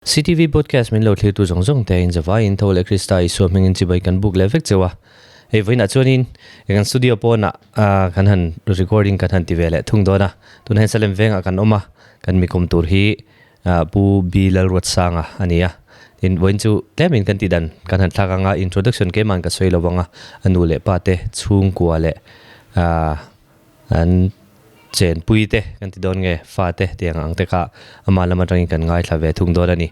CTV Podcast min lo thlirtu zawng zawng te in zavaiin tho leh Krista Isua hmingin chibai kan buk leh vek cheu a. Hei vawiinah chuanin kan studio pawnah kan han recording kan han ti ve leh thung dawn a. Tunah hian Salem vengah kan awm a, kan mi kawm tur hi Pu B Lalruatsanga a ni a. Tin, vawiin chu tlemin kan tih dan kan han thlak anga introduction keimahn ka sawi lo vang a, a nu leh pa te chhungkua leh An chenpui te kan ti dawn nge fa te tiang ang te kha ama lam atangin kan ngaithla ve thung dawn a ni.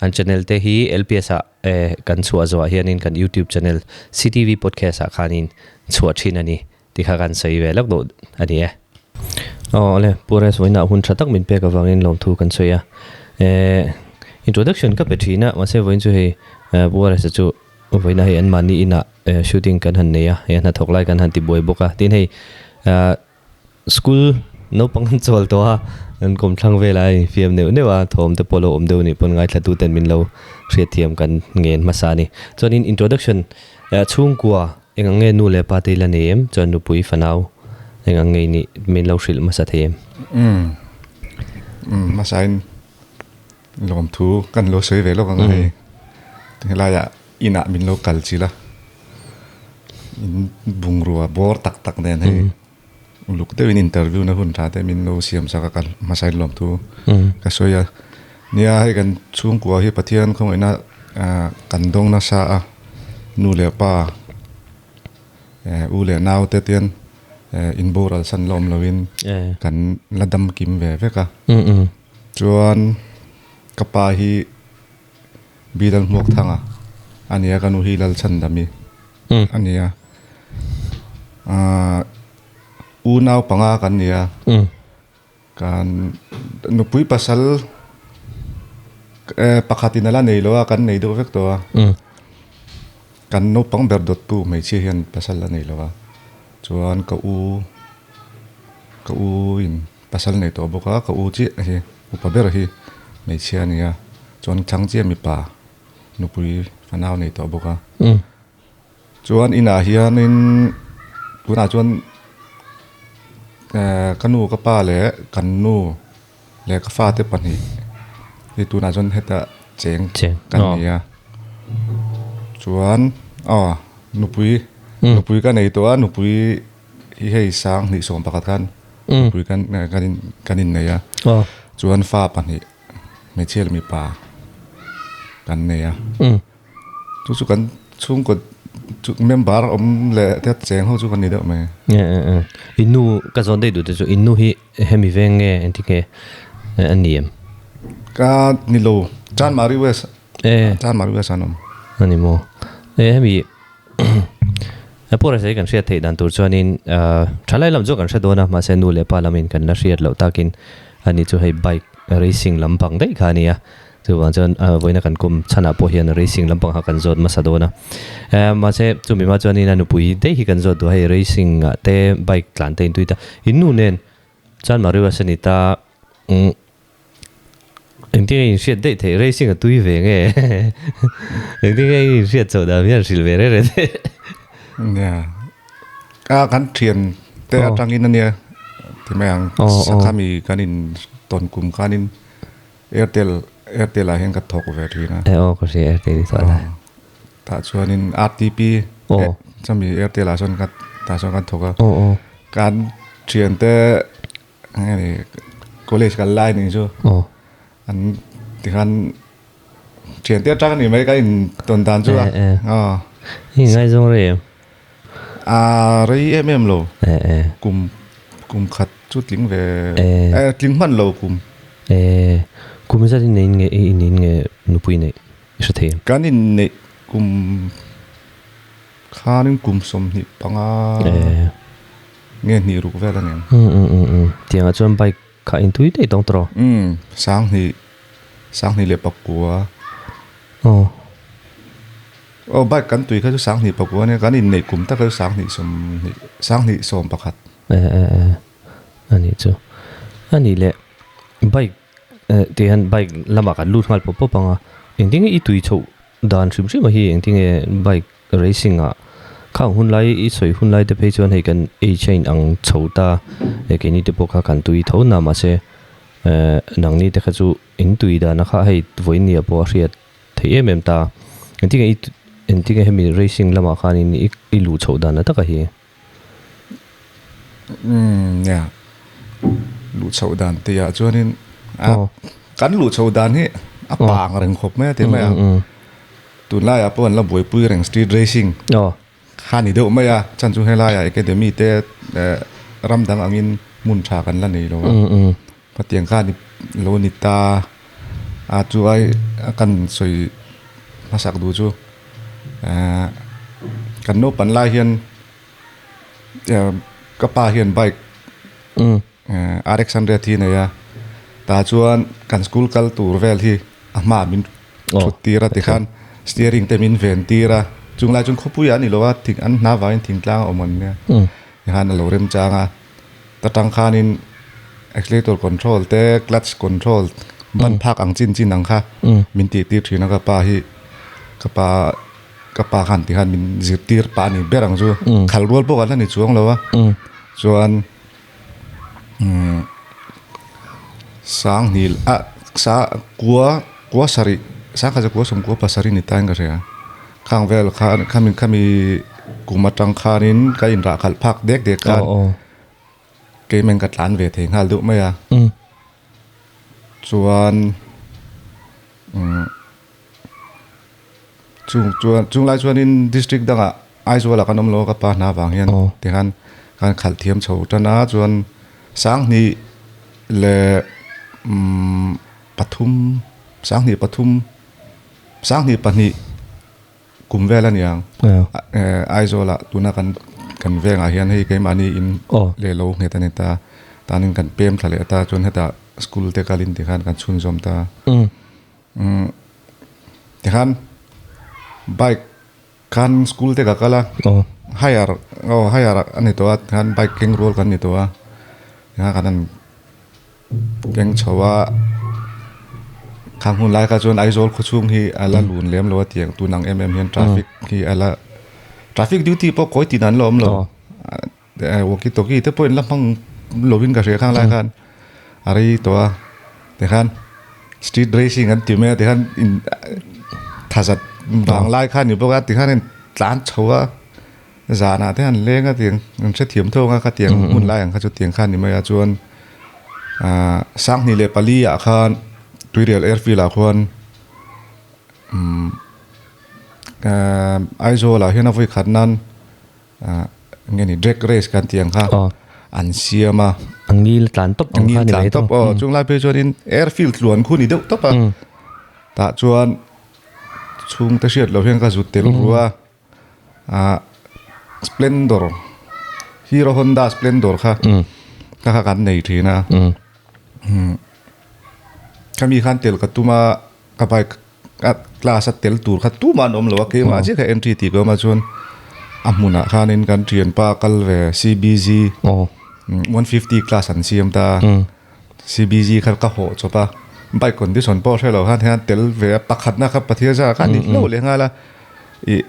An channel te hi LPS ah kan chhuah zawhah hianin kan YouTube channel CTV Podcast ah khanin chhuah thin a ni tih kha kan sawi ve lawk duh a ni e. Aw awle, Pu Res vawiinah hun tha tak min pek avangin lawmthu kan sawi a. Introduction ka pe thin a, mahse vawiin chu hei Pu Res-a chu Vawiinah hei anmahni inah shooting kan han nei a, hei a hnathawk lai kan han ti buai bawk a. Tin hei school naupang an chawl tawh a, an kawmthlang velah a infiam neuh neuh a, thawm te pawh lo awm deuh anih pawn ngaithla ten min lo hriatthiam kan ngen hmasa a ni. Chuanin introduction chhungkua eng ang nge nu leh pa te ila nei em? Chuan nupui fanau eng ang nge i nih min lo hrilh hmasa thei em? Umm hmasain Lawmthu kan lo sawi ve lawk ang a hei. Helaiah inah min lo kal chil a, in bungrua bawr tak tak nen hei uluk deuhin interview na hun tha te min lo siam sak a ka hmasain lawmthu ka sawi a. Nia hei kan chhungkua hi Pathian khawngaihna kan dawng nasa a, nu leh pa u leh nau te tian in boral san la awm loin kan la dam kim ve vek a. Chuan ka pa hi Bilal Hmuakthanga a nia, ka nu hi Lalchhandami a nia. Aaa unau panga kan nia. Kan nupui pasal pakhatin a la nei lo a, kan nei deuh vek tawh a. Kan naupang ber dawttu hmeichhia hian pasal a nei lo a. Chuan ka u ka u in. Pasal nei tawh bawk a, ka u chiah hi upa ber hi hmeichhia a ni a, chuan chhang chiah mipa nupui fanau nei tawh bawk a. Chuan inah hianin tunah chuan eh ka nu ka pa leh kan nu leh ka fate pahnih hi tunah chuan heta cheng kan ni a, chuan aw nupui nupui ka nei tawh a nupui hi hei sang hnih sawm pakhat khan nupui kan kan in kan innei a chuan fa pahnih hmeichhia leh mipa kan nei a chu chu kan chhungkaw chu member awm leh te cheng ho chu kan ni deuh mai. I nu ka zawn daih duh te chu i nu hi hemi veng nge engtin nge a ni em? Ka ni lo Chanmari West Chanmari West an awm. A ni maw? E hemi A pawh rasa hi kan hriat theih dan tur chuanin thalai lam chu kan hre dawn a, mahse nu leh pa lamin kan la hriat loh takin ani chu hei bike racing lampang daih kha a ni a, chuvang chuan vawiina kan kum chhanah pawh hian racing lampang kha kan zawt hmasa dawn a. Mahse chumi hma chuanin a nupui daih hi kan zawt duh a, hei racing ah te bike tlan te intui ta, in nu nen chuan Mario Asenita Engtin nge inhriat daih theih racing a tui ve nge engtin nge inhriat chhoh dan hian hrilh ve reng reng teh. Nia a kan thian te atangin ania ti mai ang sakhami kan in tawn kum khanin Airtel Airtel ah hian ka thawk ve thin a. E aw ka hria Airtel i thawh lai. Tah chuanin RTP chumi Airtel ah chuan ka tah chuan kan thawk a. Kan thian te College kal lai nih chu an tikhan thian te atang ani mai ka in tawn dan chu a I ngaizawng rei em? A rei em em lo kum kum khat chu tling ve tling hman lo kum. Kum zat in nei nge in nge nupui neih i hre thei em? Kan in neih kum khanin kum 25 Nge hnih ruk vel a ni ang. Um um um um tiangah chuan bike kha in tui daih dawng tawh. Um 2000 2009. Aw. Aw bike kan tui kha chu 2009 a nia kan inneih kum tak kha chu 2020 2021. E e e a nih chu a nih leh bike tih hian bike lamah kan lut nghal pawp pawp ang a engtin nge i tui chhoh dan hrim hrim a hi engtin nge bike Racing ah khang hun lai i sawi hun lai te phei chuan hei kan age a in ang chho ta e keini te pawh kha kan tui tho na mahse Nangni te kha chu in tui dana kha hei vawiin nia pawh a hriat theih em em ta. Engtinge i engtinge hemi racing lamah khanin i i luh chhoh dan la taka hi? Umm nia, luh chhoh dan tihah chuanin a kan luh chhoh dan hi a pang reng khawp mai a ti mai a. Tunlaiah pawh an la buaipui reng street racing. Kha ni deuh mai a, chan chu helaiah academy te ram dang angin hmun tha kan la nei lo a, khatiang kha ni lo ni ta a chu ai kan sawi hmasak duh chu ehh kan naupan lai hian ka pa hian bike RX 100 hi a nei a, tah chuan kan school kal tur vel hi a hmaah min thut tir a tikhan steering te min ven tir a, chung lai chuan khawpui ah a ni lo a, thing an hna vangin thingtlang a awm an nia tikhan a lo remchang a, ta tang khanin accelerator control te clutch control ban phak ang chin chin ang kha min tih tir thin a ka pa hi ka pa ka pa khan tikhan min zirtir pah a ni ber ang chu khal rual pawh kan la ni chuang lo a chuan. Sanghnih ah sa kua kua sarih sangkhat chu kua sawmkua pasarih ni tain ka hria khang vel khan khami khami kum atang khanin ka inrah khalh phak dek dek khan keimah in ka tlan ve thei nghal deuh mai a chuan Chung chuan chung lai chuanin district dangah Aizawl-ah kan awm lo a ka pa hna vang hian tikhan kan khalh thiam chho tan a chuan Sanghnih leh umm pathum Sanghnih pathum Sanghnih pahnih kum vel a ni ang Aizawl-ah tuna kan kan vengah hian hei keimahni in leh lo nghet a ni ta tanin kan pem thla leh ta chuan hetah school te kalin tikhan kan chhunzawm ta. Umm tikhan bike khan school te ka kal a hire aw hire a ni tawh a tikhan bike keng rual kan ni tawh a tikhan kan han keng chho a khang hun lai kha chuan Aizawl khaw chhung hi a la lun lem lo a tiang tun ang em em hian traffic hi a la traffic duty pawh kawi tin an la awm lo walkie talkie te pawhin la hmang lovin ka hria khang lai khan a rei tawh a tikhan street racing an ti mai a tikhan in thazat vang lai kha a ni bawk a tikhan in tlan chho a zanah te an leng a tiang an hrethiam tho ang a khatiang hmun lai ang kha chu tiang kha a ni mai a chuan ahh sanghnih leh pali ah khan tuirial airfield ah khuan umm ahh Aizawl ah hian a vawi khat nan. Ah nge ni drag race kan tih ang kha an siam a. Ang ngil tlan tawp ang kha ni mai tawp aw chung lai phei chuanin airfield tluan khu ni deuh tawp a. Tah chuan chhungte hriat loh hian ka zut tel rua ah Splendor Hero Honda Splendor kha kha kha kan nei thin a. Khami khan tel ka tum a ka bike a class a tel tur kha tumah an awm lo a keimah chiah kha entry tih ka awm a chuan a hmunah khanin kan thianpa kal ve C_B_Z 150 class an siam ta a C_B_Z kha ka hawh chawp a bike condition pawh hre lo khan hian tel ve a pakhatna kha Pathian zar ah khan ni hlauh leh nghal a ih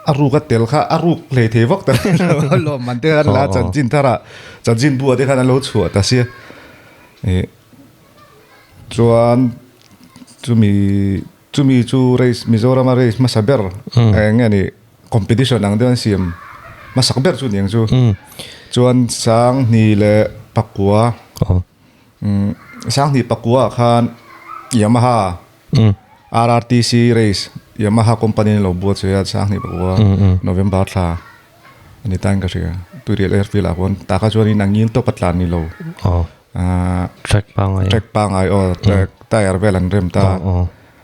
a ruk a tel kha a ruk hlei thei vak ta lo lawmman te khan la chanchin thar ah chanchin buah te khan an lo chhuah ta sia ih chuan. Chumi chumi chu race Mizorama race hmasa ber eng nge ni competition ang deuh an siam hmasak ber chu niang chu chuan Sanghni leh Pakua Sanghni Pakua ah khan Yamaha R_R_T_C race Yamaha company an lo buatsawi a Sanghni Pakua November thla a ni tain ka hria Tuirial airfield ah khuan tah kha chuanin a ngil tawp a tlan ni lo. Track pangai. Track pangai aw track tire vel an rem ta.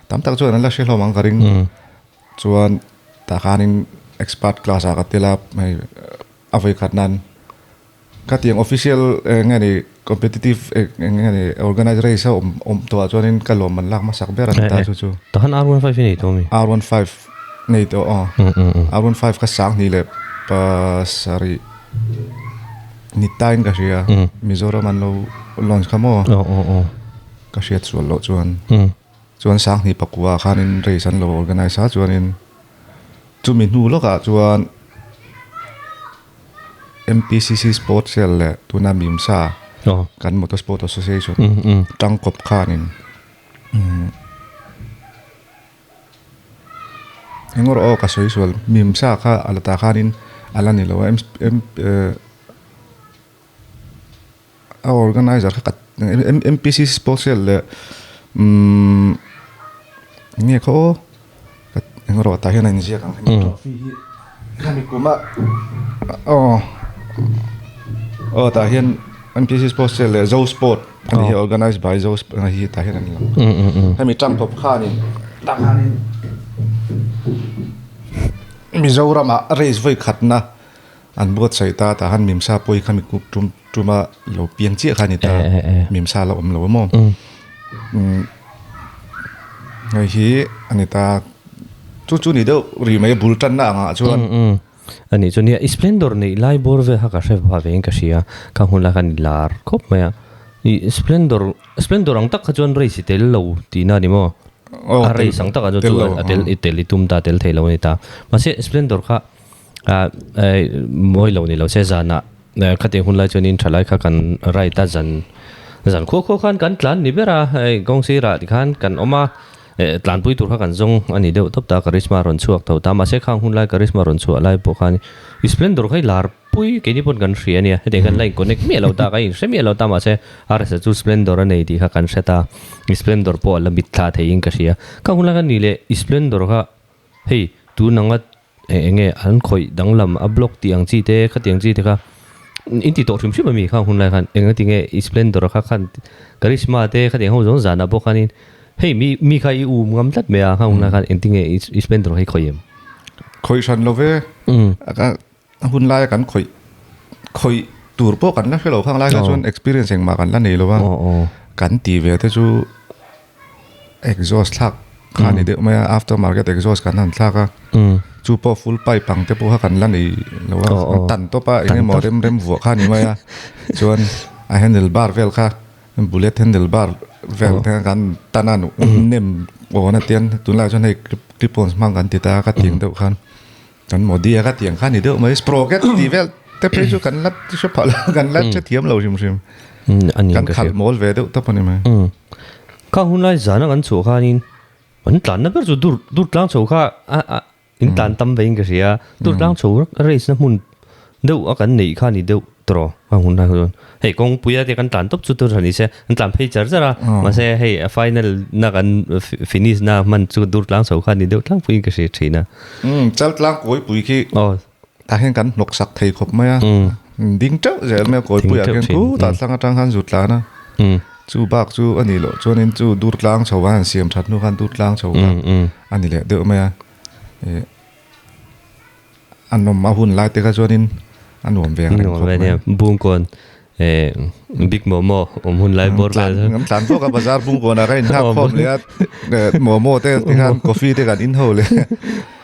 Tam tak chuan an la hre hlawm ang ka ring. Chuan tah khanin expert class ah ka tel a hei a vawi khat nan khatiang official eng nge ni competitive eng nge ni organize race a awm awm tawh ah chuanin ka lawm an lak hmasak ber a ni ta chu chu. Tah khan R15 i nei tawh ami? R15 nei tawh aw. R15 kha sanghnih leh pasarih. Ni tain ka hria Mizoram an lo launch kha maw ka hriat sual loh chuan chuan Sanghnih pakua ah khanin race an lo organize a chuanin chumi hnu lawkah chuan M_P_C_C sports cell leh tuna Mimsa. Kan Motorsport Association tangkawp khanin eng erawh aw ka sawi sual mimsa kha a la ta khanin a la ni lo a a organizer kha ka MPC Sports Cell leh umm eng nge kha aw eng erawh tah hian a inziak ang hemi trophy hi hemi kuma aw aw tah hian MPC Sports Cell leh Zo Sport ani hi organize by Zo Sport hi tah hian an lang hemi tangkawp khanin tah khanin Mizoramah race vawi khatna An buatsaih ta tah khan Mimsa pawi kha mi kup tum tuma lo piang chiah kha a ni ta, Mimsa la awm lo a maw? Hei hi a ni ta, chu chu ni deuh ri mai a bul tanna angah chuan. A nih chu nia, i Splendor neih lai bawr vel kha ka hre pha ve in ka hria, kha hun lai khan i lar khawp mai a, i Splendor Splendor ang tak kha chuan race i tel lo tihna a ni maw? A race ang takah chuan a tel i tel i tum ta tel thei lo a ni ta, mahse Splendor kha Mawi lo ni lo se zanah khatiang hun lai chuanin thalai kha kan ride a zan zan khuah khuah khan kan tlan ni ber a hei kawng sirah tikhan kan awm a tlanpui tur kha kan zawng a ni deuh tawp ta Karizma rawn chhuak tho ta mahse khang hun lai Karizma rawn chhuah lai pawh khan Splendor kha i lar pui keini pawn kan hria a nia hetiang khan la in connect miah lo ta ka inhre miah lo ta mahse RS-a chu Splendor a nei tih kha kan hre ta Splendor pawh a la mitthla theiin ka hria khang hun lai khan ni leh Splendor kha hei tun anga Eng enge an khawih danglam a block tih ang chi te khatiang chi te kha in ti tawh hrim hrim ami khang hun lai khan eng ati nge i splendor kha khan charisma te khatiang ho zawng zanah pawh khanin hei mi mi kha i um ngam tlat mai a khang hun lai khan engti nge i splendor kha i khawih em? Khawih hran lo ve a hun laia kan khawih khawih tur pawh kan la hre lo khang lai kha chuan experience engmah kan la nei lo a kan ti ve te chu Exhaust thlak kha a ni deuh mai a, after market exhaust kan han thlak a, chu pawh full pipe ang te pawh kha kan la nei lo a, an tan tawp a eng emaw rem rem vuah kha a ni mai a, chuan a handle bar vel kha bullet handle bar vel te kha kan tan a nem awn a tian tunlaiah chuan hei clip ons hmang kan ti ta a ka tiang deuh khan kan modi a ka tiang kha a ni deuh mai sprocket tih vel te phei chu kan la hre phah lo kan la hrethiam lo hrim hrim kan khalh mawl ve deuh tawp a ni mai. Kha hun lai zana kan chhuah khanin an tlanna ber chu dur dur tlang chho kha a a in tlan tam veiin ka hria dur tlang chho race na hmun deuh a kan neih kha ni deuh tawh a hun lai chuan hei kawngpuia te kan tlan tawp chu tur ni se an tlan phei char char a mahse hei a final na kan finish na hman chu dur tlang chho kha ni deuh tlangpuiin ka hria thin a. Umm chal tlang kawipui khi tah hian kan hnawk sak thei khawp mai a ding teuh zel mai a kawipuiah khian khutah thlang atang khan zut tlan a chu bak chu a nih loh chuanin chu dur tlang chho a han siam that hnu khan dur tlang chho kha a ni leh deuh mai a ih a nawm a hun lai te kha chuanin a nuam ve ang reng khawp mai. Bungkawn Big Momo awm hun lai bawr vel chu. Kan tlan bawk a bazar Bungkawnah ka inhak khawm leh a Momo te tikhan coffee te kan in ho leh.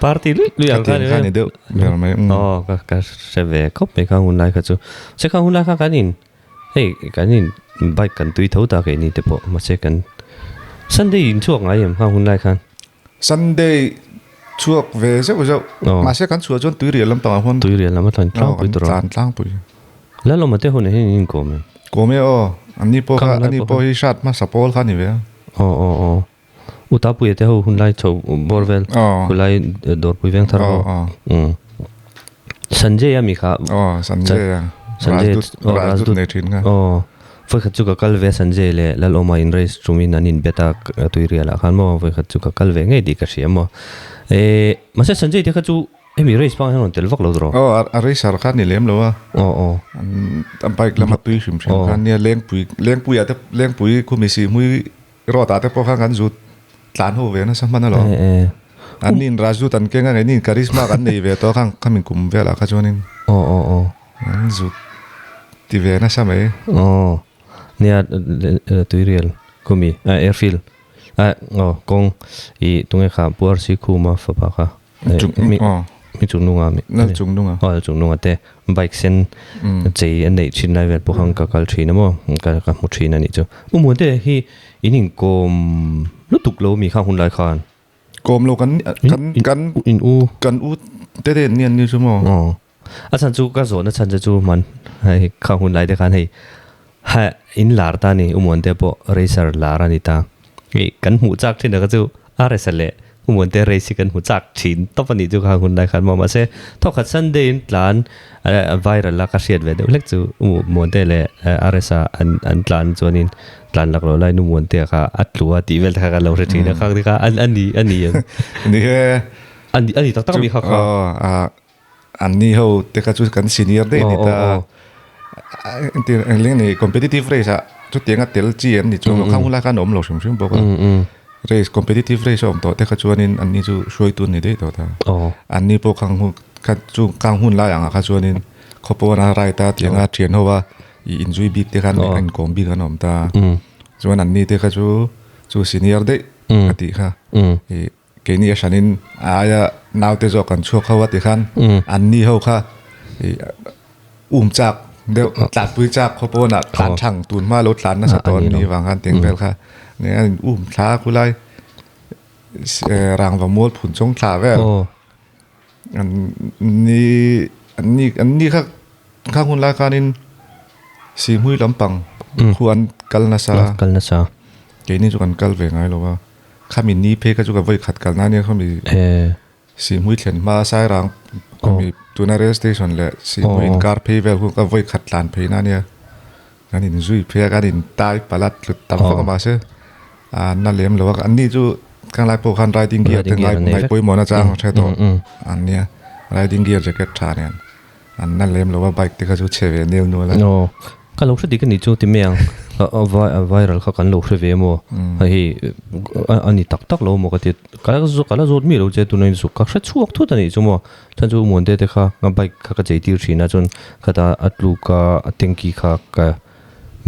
Party luih luih ang kha ni deuh ber mai. Aw ka ka hre ve khawp mai kha hun lai kha chu. Se kha hun lai kha kan in hei kan in bike kan tui tho ta keini te pawh mahse kan Sunday in chhuak ngai em kha hun lai khan. Sunday chhuak ve zeuh zeuh mahse kan chhuah chuan tuirial lampangah huan tuirial lam a tlan tlangpui tur a tlan tlangpui. Lalawma te hunah hian in inkawm em? Kawm e aw, ani pawh kha ani pawh hi hrat hmasa pawl kha a ni ve a. Aw aw aw. U Tapuia te ho hun lai chho bawr vel khulai dawrpui veng thar ho. Sanjay a mi kha. Aw Sanjay a. Sanjay Rajdut nei thin kha. Aw. Vawikhat chu ka kal ve Sanjay leh Lalawma in race tumin an in bet a tuirial ah khan maw vawikhat chu ka kal ve ngei tih ka hria maw. Eh mahse Sanjay te kha chu Hemi race pang hian rawn tel vak lo tawh. Aw a racer kha ni lem lo a. Aw aw. A bike lama tui hrim hrim khan nia lengpui lengpuiah te lengpui khumi si hmui road ah te pawh khan kan zut tlan ho ve nasa hman alawm. An nin Rajut an keng a ngei nin Karizma kan nei ve tawh a khang khami kum velah kha chuanin. Aw aw aw. An zut ti ve nasa mai. Aw nia tuirial khumi airfield aw kawng i tunge kha Pu RC Khuma fapa kha. Mi chung nunga mi lal chung nunga aw lal chung nunga te bike sen chei an neih thin lai vel pawh khan ka kal thin a maw ka ka hmu thin a nih chu u te hi in inkawm lutuk lo mi kha hun lai khan kawm lo kan kan kan in u kan u te te ni an ni chu maw aw a chhan chu ka zawhna chhan che chu man hei kha hun lai te khan hei. Ha in lar ta ni Umuante pawh racer lar a ni ta. Hei kan hmuh chak thin a kha chu RS-a leh Umuante race hi kan hmu chak thin tawp a nih chu kha hun lai khan maw mahse thawkhat Sunday in tlan viral a ka hriat ve deuh hlek chu Umuante leh RS-a an an tlan chuanin tlan lak loh laiin Umuantea kha a tlu a tih vel te kha kan lo hre thin a khang te kha a ni a ni em? Ni e. A ni a ni tak tak a mi kha kha. Aw An ni ho te kha chu kan senior daih a ni ta. Entir engling ni competitive race ah chutianga tel chi an ni chuang lo khang hun lai khan a awm lo hrim hrim bawk a. Race competitive race a awm tawh te kha chuanin an ni chu hruaitu an ni daih tawh ta. An ni pawh khang hun kha chu khang hun lai angah kha chuanin khawpawn a ride a tianga thian ho a ih inzui bik te khan a inkawm bik an awm ta. Chuan an ni te kha chu chu senior daih a tih kha ih Keini a hranin a aia naute zawk kan chhuak ho a ti khan an ni ho kha um chak deuh tlanpui chak khaw pawnah tlan thang tun hma lo tlan nasa tawh an ni vang khan teng vel kha nia an um thla khulai rangva mual phun chawng thla vel an ni an ni an ni kha khang hun lai khanin sihhmui lampang khu an kal nasa kal nasa keini chu kan kal ve ngai lo a. Khami ni phei kha chu ka vawi khat kalna ania khami Sihhmui thlen hma Sairang khami tuna rail station leh Sihhmui inkar phei vel khu ka vawi khat tlan phei na ania kan in zui phei a kan in tai palat tlut tam vak a mahse a na lem lo a an ni chu khang lai pawh khan riding gear te ngai ngai pawimawh na chang hre tawh an nia riding gear jacket tha nen an na lem lo a bike te kha chu chhe ve nel nual a. Ka lo hre dik a nih chu ti mai ang. A viral kha kan lo hre ve maw? Hei hi a ni tak tak lo maw ka ti. Ka la ka la zawt mi lo che tuna in zuk ka hre chhuak thut a nih chu maw. Chuan chu Muante te kha ka bike kha ka chei tir thin a chuan khata a tluk a a tanky kha ka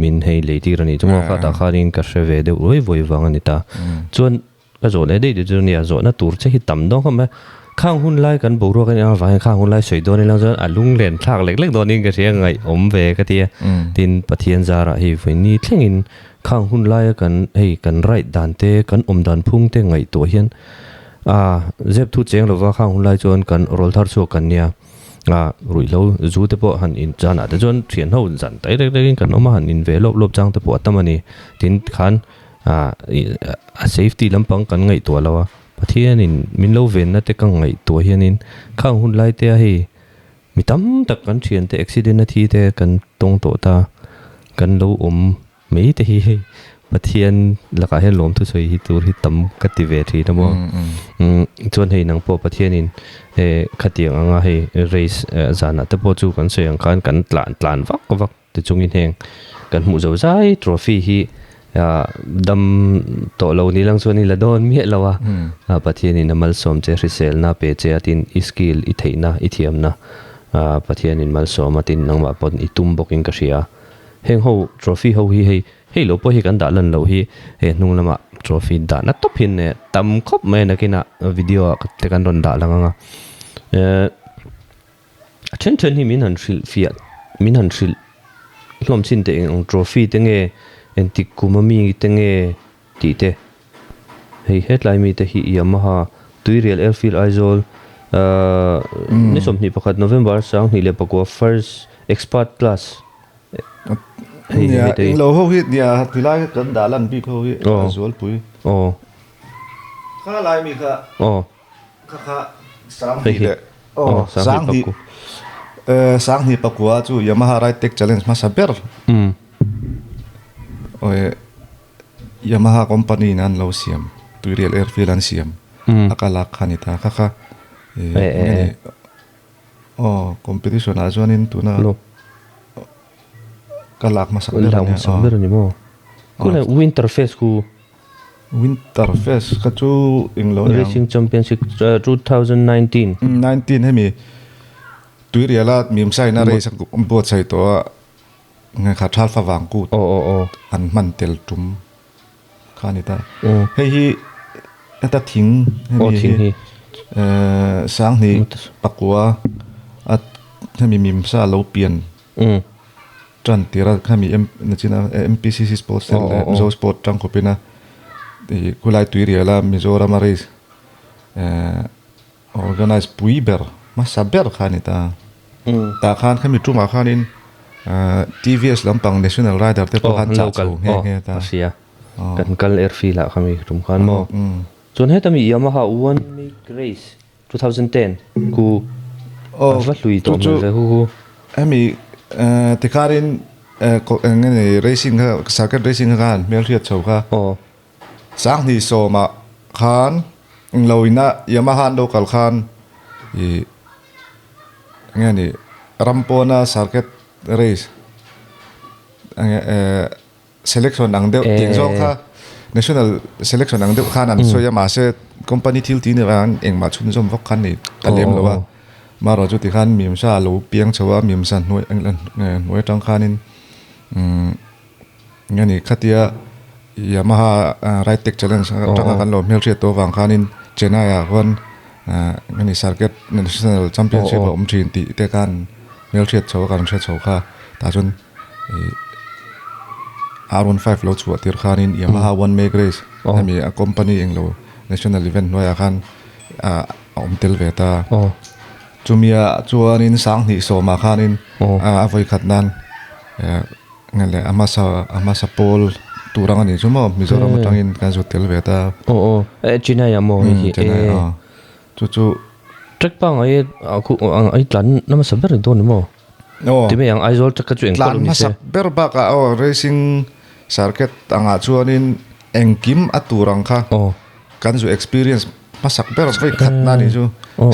min hei lei tir a nih chu maw. Khatah khanin ka hre ve deuh ruai vawi vang a ni ta. Chuan Ka zawh leh daih chu nia, zawhna tur che hi tam dawn khawp mai. Khang hun lai kan boruak a nih avangin khang hun lai sawi dawn ila chuan a lunglen thlak lek lek dawnin ka hria ngaihawm ve ka ti a. Tin, Pathian zarah hei vawiini thlengin khang hun laia kan hei kan right dan te, kan awm dan phung te ngaihtuah hian a zep thu cheng lova khang hun lai chuan kan rawl thar chhuak kan nia. A ruihhlo zu te pawh han in zanah te chuan thian ho zan tai rek rekin kan awm a, han in ve lawp lawp chang te pawh a tam a ni. Tin, khan a safety lampang kan ngaihtuah lo a, Pathianin min lo venna te ka ngaihtuah hianin khang hun lai te a hei mi tam tak kan thian te accident a thi te kan tawng tawh ta, kan lo awm mai te hi hei Pathian lakah hian lawmthu sawi hi tur hi tam ka ti ve thin a maw. Chuan hei nang pawh Pathianin khatiang anga hei race zanah te pawh chu kan sawi ang khan kan tlan tlan vak vak Tichungin heng kan hmuh zo zai trophy hi dam tawh lo ni lang chuan i la dawn miah lo a, Pathianin a malsawm che hriselna pe che a tin i skill i theihna i thiamna Pathianin malsawm a tin nangmah pawn i tum bawkin ka hria. Heng ho trophy ho hi hei hei lo pawh hi kan dah lan loh hi he hnung lamah trophy dahna tawp hin tam khawp mai a nakinah video ah te kan rawn dah lang ang a. A then then hi min han hrilh fiah min han hrilh hlawm chin teh eng ang trophy te nge engtik kum a mi te nge tih te hei hetlai mi te hi Yamaha Tuirial Airfield Aizawl ahh ni 21 November 2009 first expert class hei hi hei te hi. Eng lo ho hi nia tilai kan dah lan bik ho hi a zualpui. Aw. Kha lai mi kha. Aw. Kha kha Sanghnih leh aw Sanghnih Sanghnih pakua chu Yamaha Ride Tech Challenge hmasa ber awi Yamaha company in an lo siam Tuirial Airfield an siam a ka lak kha a ni ta kha kha aw competition ah chuanin tuna ka lak hmasak ber a ni a aw Winter Fest khu Winter Fest kha chu englo aniang. Racing Championship 2019. 19 hemi Tuiriala Mimsaina race a buatsaih tawh a nge kha Thalfa Vangkut an hman tel tum kha a ni ta. Hei hi heta thing hemi hi Sanghnih pakua a hemi Mimsa lo pian Tan tira khami M nachina MPCC Sports te leh Mizo Sport tang khawpin a ih khulai tui rial a Mizoram a race eh organize pui ber hmasa ber kha a ni ta. Tah khan khami tungah khanin. TVS lampang National Rider te pawh khan chah chho nghe nghe ta. A hria. Kan kal airfield ah khami tum khan maw. Chuan heta mi Yamaha One Make Race 2010 ku a va hlui tawh hmel ve hu hu. Hemi tikharin eng nge ni racing kha circuit racing kha khan hmelhriat chho kha. Sanghnih sawmah khan englo ina Yamaha an lo kal khan ih enge ni ram pawna circuit race enge eh selection ang deuh tih zawng kha national selection ang deuh khan an sawi a mahse company thil tih ni vang engmah chhunzawm vak khan ni ta lem lo a marawh chu tikhan mimsa a lo piang chho a mimsa hnuai hnuai atang khanin umm. Nge ni khatia Yamaha Ride Tech Challenge atanga kan lo hmelhriat tawh avang khanin Chennai ah khuan nge ni Circuit National Championship a awm thin tih te khan hmelhriat chho a kan hre chho kha tah chuan ih R15 lo chhuah tir khanin Yamaha One Make Race hemi a company englo National event hnuaiah khan a awm tel ve ta. Chumia chuanin Sanghnih sawmah khanin a vawikhat nan. Nge le a hmasa a hmasa pawl tur ang a nih chu maw Mizoram atangin kan zut tel ve ta. Aw aw e Chennai ah maw hei hi Chennai aw chu chu Track pangai a khu ang ai tlan na hmasa ber dawn ni maw? Aw Ti mai ang Aizawl track kha chu engkawl tlan ni se. hmasak ber bakah aw racing circuit angah chuanin engkim a tur ang kha kan zu experience hmasak ber vawi khat na nih chu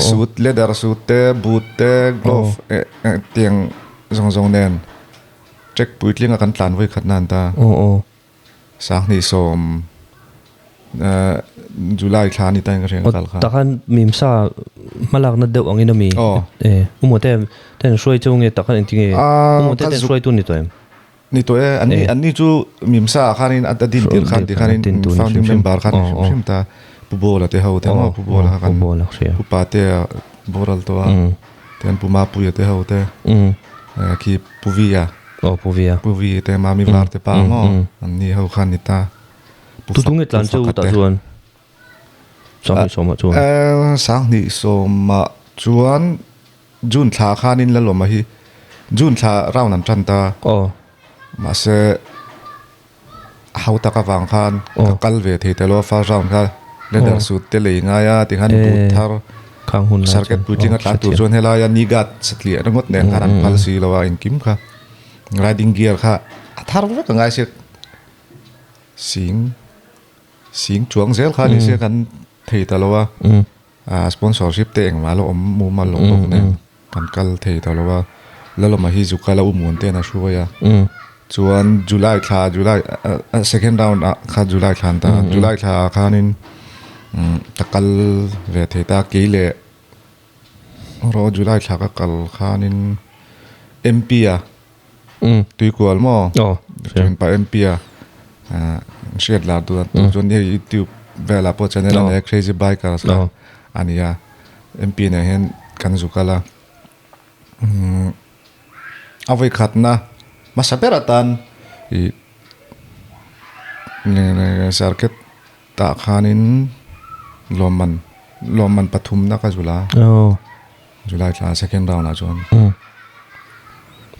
suit leather suit te boot te glove tiang zawng zawng nen. Track puitlinga kan tlan vawi khat nan ta. Aw aw. Sanghnih sawm July thla ni tain ka hriat kal kha. Takhan mimsa hmalakna deuh angin ami. Aw. E umaw te ten hruai chu nge takhan engti nge umaw te ten hruai tu ni tawh em? Ni tawh e an ni an ni chu mimsa ah khanin a din tir khan ti khanin founding member khan hrim hrim ta Pu Bawla te ho te maw Pu Bawla kha kan Pu Pate a boral tawh a. Tian Pu Mapuia te ho te khi Pu Via Aw Pu Via Pu Vi te Mami Var te pa maw an ni ho khan ni ta Pu Tu tunge tlan chu tah chuan Sanghnih sawmah chuan Sanghnih sawmah chuan June thla khanin Lalawma hi June thla round an tan ta Aw mahse Hau tak avang khan ka kal ve thei ta lo a first round kha leather suit te lei ngai a tikhan boot thar circuit puitling a tlan tur chuan helai a knee guard satliah ringawt nen khan an phal si lo a engkim kha riding gear kha a thar vek a ngai sia sing sing chuang zel kha ni sia kan thei ta lo a sponsorship te engmah lo awm mumal lo bawk nen. Kan kal thei ta lo a, Lalawma hi Zukala u muan ten a hruai a, chuan July thla July second round ah kha July thla an ta a, July thla ah khanin ka kal ve thei ta, kei leh rawh July thla ka kal khanin MP a Tuikual maw thianpa MP a hriat lar duh a chuan hei YouTube velah pawh channel a nei a Crazy Bikers kha a ni a. MP nen hian kan zu kal a a vawi khatna hmasa ber atan ih circuit tah khanin lawmman lawmman pathumna ka zul a July thla second round ah chuan.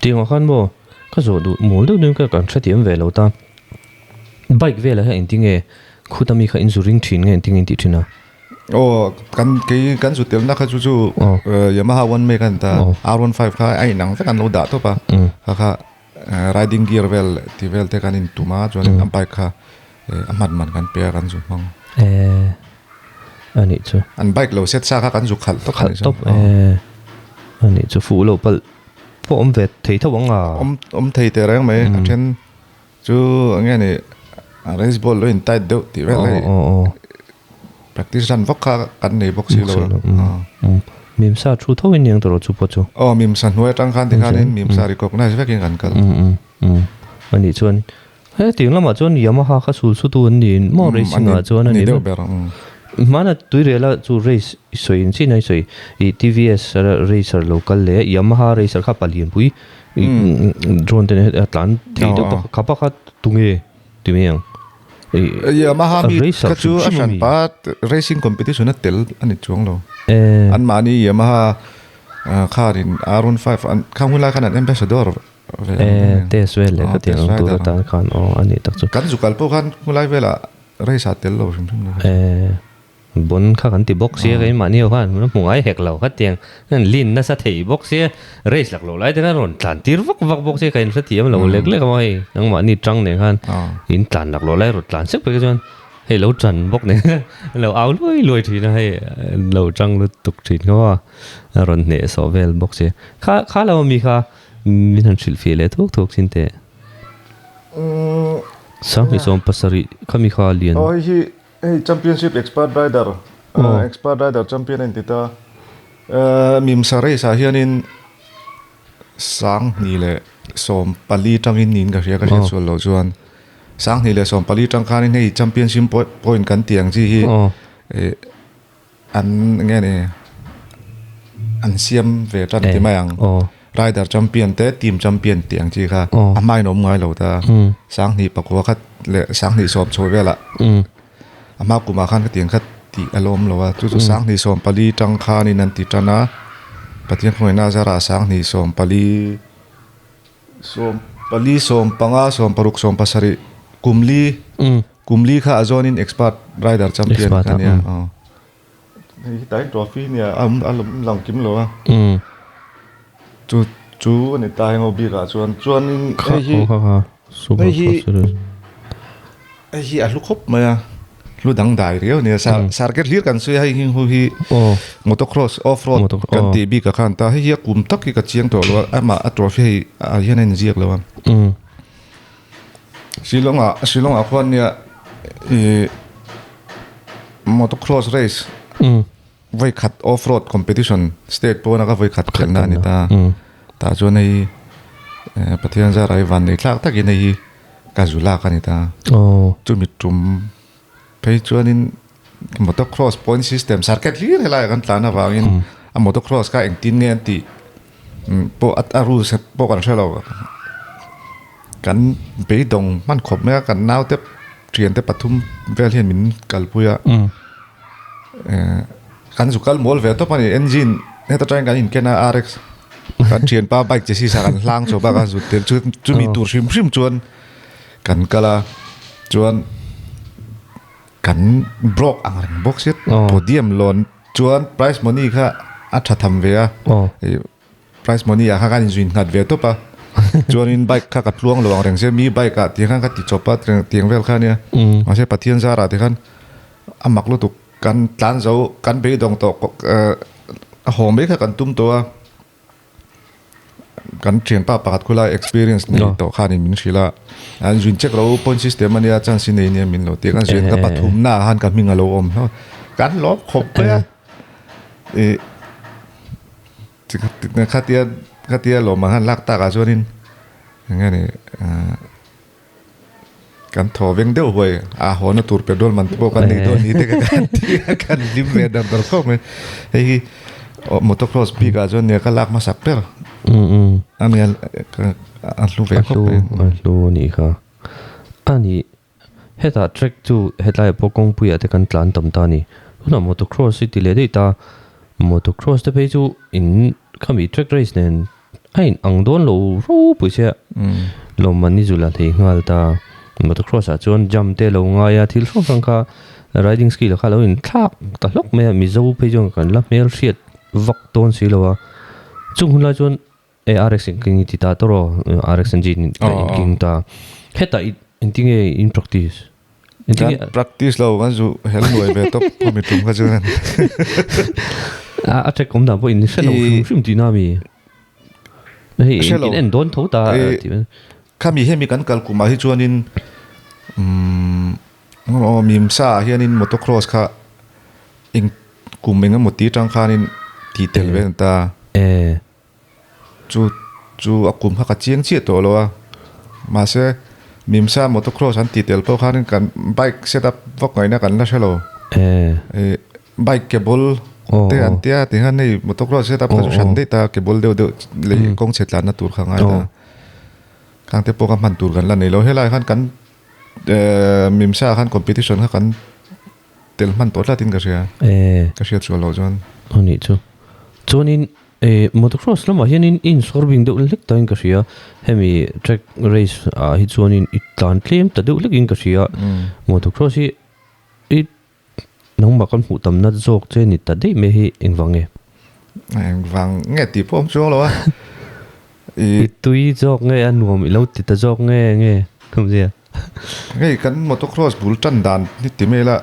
Tiangah khan maw ka zawh duh mawl deuh deuhin ka kan hrethiam ve lo ta bike velah hian engtinge khuta mi kha in zu ring thin nge engtinge in tih thin a? Aw kan kei kan zu telna kha chu chu Yamaha one make a ni ta R15 kha a inang vek an lo dah tawp a kha kha riding gear vel tih vel te kan in tum a chuan a bike kha a hman man kan pe a kan zu hmang a nih chu an bike lo set sa kha kan zu khalh tawp khalh tawp a nih chu fuh loh palh pawh awm ve thei tho ang a awm awm thei teh reng mai a then Chu enge ni a race ball lo in tight deuh tih vel hei practice run vak kha kan nei bawk si lo a. Mimsa thu tho in niang tawh chu pawh chu. Aw mimsa hnuai atang khan tikhanin mimsa recognize vekin kan kal. Anih chuan he tiang lamah chuan Yamaha kha sul su tu an ni maw racing ah chuan a ni deuh ber. Hmana tuirela chu race i sawi in chin a i sawi i TVS racer lo kal leh Yamaha racer kha palianpui Drone te a tlan thei deuh bawk a kha pakhat tunge ti mai ang Yamaha mi kha chu a hran pa racing competition a tel a ni chuang lo an mahni Yamaha Khanin R15 an khang hun lai khan an ambassador ve ang. E test vel leh kha tiang ang tur atan khan aw a nih tak chu. Kan zukal pawh khan khulai velah race ah tel lo hrim hrim lo. E bon kha kan ti bawk sia keimahni ho khan hmu ngai hek lo kha tiang an lin nasa thei bawk sia race lak loh lai te khan rawn tlan tir vak vak bawk sia ka inhrethiam lo lek lek a hei nangmahni tang nen khan in tlan lak loh lai rawn tlan sek phei kha chuan Hei lo ṭan bawk nen lo au luai luai ṭhin a, hei lo ṭang lutuk ṭhin kha maw a rawn hneh sawh vel bawk si. Kha kha lo ami kha min han hrilh fih leh thuk thuk thin teh. Sanghnih sawm pasarih khami kha lian. Aw hei hi hei championship expert rider expert rider champion a inti ta. Mimsa race ah hianin 2014 tangin niin ka hria ka hriat sual loh chuan 2014 tang khanin hei championship point kan tih ang chi hi an nge ni an siam ve tan ti mai ang rider champion te team champion tih ang chi kha a hmain a awm ngai lo ta 2009 khat leh 2010 chho velah a hma kumah khan ka tiang khat tih a la awm lo a chu chu 2014 tang khanin an ti tan a Pathian khawngaihna a zarah 2014 14 15 16 17 kum li kum li kha a zawnin expert rider champion kha nia aw hei hi tain trophy nia a awm a lang kim lo a chu chu a ni ta heng ho bikah chuan chuanin hei hi hei hi Hei hi a hlu khawp mai a, hlu dangdai riau a nia. Circuit hlir kan sawi a, hei hi hu hi motocross off road kan tih bik ah khan ta. Hei hi a kum tak hi ka chiang tawh lo a, amah a trophy hei ah hian a inziak lo a. Shillong ah Shillong ah khuan nia ih motocross race vawi khat off road competition state pawn a ka vawi khat khelhna a ni ta. Tah chuan hei Pathian zar ah hei van nei thlak takin hei hi Ka zu lak a ni ta. Chumi tum phei chuanin motocross point system circuit hlir helaiah kan tlan avangin a motocross kha engtin nge an tih pawh a rules pawh kan hre lo. Kan beidawng hman khawp mai a, kan naute thiante pathum vel hian min kalpui a. Kan zu kal mawl ve tawp a ni engine heta tangin kan inken a RX kan thianpa bike chassis ah kan hlang chawp a kan zut tel chu chumi tur hrim hrim chuan kan kal a chuan kan broke ang reng bawk sia podium lawn chuan prize money kha a tha tham ve a. Prize money ah khan kan inzui nghat ve tawp a, chuanin bike kha ka tluang lo ang reng sia, mi bike ah tiang khan ka ti chawp a tiang vel kha ania, mahse Pathian zarah te khan a mak lutuk kan tlan zo kan beidawng tawh a haw mai kha kan tum tawh a, kan thianpa pakhat khulai experience nei tawh khanin min hrilh a, an zui check lo point system ania chance i nei ania min lo ti a, kan zui ka pathumna ah khan ka hming a lo awm hlauh a, kan lawm khawp mai a. Khatia khatia lawmah khan lak takah chuanin eng nge ni kan thaw veng deuh huai a hawna tur petrol man te pawh kan nei dawn ni te kan ti a kan hlim ve dar dar khawp mai. Hei hi motocross bik ah chuan nia ka lak hmasak ber a nia a hlu ve khawp mai. A hlu a nih kha. A nih Hetah track chu hetlaiah pawh kawngpuiah te kan tlan tam ta a ni. Tunah motocross hi ti leh daih ta, motocross te phei chu in khami track race nen a in ang dawn lo ropui sia lawmman ni zula thei nghal ta. Motocross ah chuan jump te lo ngai a, thil hrang hrang kha riding skill ah kha lo in thlak ta hlawk mai a, Mizo phei chuan kan la hmelhriat vak dawn si lo a. Chung hun lai chuan E RX in king i ti ta tawh rawh RX engine in in king ta hetah i engtin nge in practice engtin nge practice lo kan zu hel nuai ve tawp khawmi tum kha chuan a a track awm dan pawh in hre lo hrim hrim tihna ami hei in en dawn tho ta tih mai khami hemi kan kal kumah hi chuanin umm mimsa ah hianin motocross kha eng kum engemaw ti tang khanin tih tel ve a ni ta. Chu chu a kum kha ka chiang chiah tawh lo a, mahse Mimsa motocross an tih tel pawh khanin kan bike set up vak ngaihna kan la hre lo. Ih bike cable te an tia ti khan hei motocross set up kha chu hran daih ta cable deuh deuh lei kawng chhe tlanna tur kha ngai ta. Khang te pawh kha hman tur kan la nei lo. Helai khan kan Mimsa khan competition kha kan tel hman tawh tlatin ka hria. Ka hriat sual loh chuan. Anih chu. Chuanin. E motocross lamah hianin i insawr bing deuh hlek tain ka hria. Hemi track race ah hi chuanin i tlan tlem ta deuh hlekin ka hria. Motocross hi i nangmah kan hmuh tam nat zawk che ni ta daih mai hi engvang nge? Engvang nge tih pawh awm chuang lo a. I tui zawk nge a nuam i lo ti ta zawk nge nge awmzia? Hei kan motocross bul tan dan hi ti mai ila.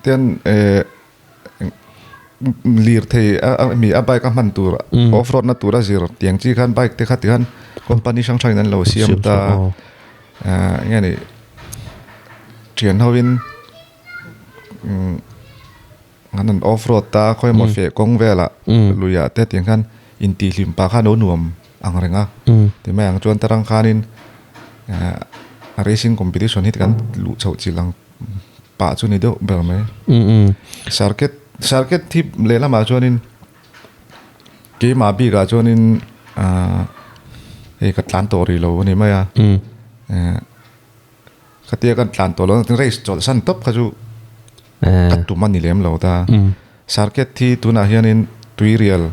Tian lirthei a mi a bike a hman tur off road na tur a zir tiang chi khan bike te kha ti khan company hrang hrang in an lo siam ta eng nge ni thian ho in an han off road ta khawi emaw feh kawng velah lui ah te tiang khan intihhlim pah khan a lo nuam ang reng a ti mai ang chuan tarang khanin racing competition hi kan luh chhoh chilh ang pah chu ni deuh ber mai circuit circuit hi lehlamah chuanin keimah bikah chuanin ahh hei ka tlan tawh rih lo a ni mai a khatia kan tlan tawh lo race chawlh san tawp kha chu ka tum a ni lem lo ta circuit hi tunah hianin tuirial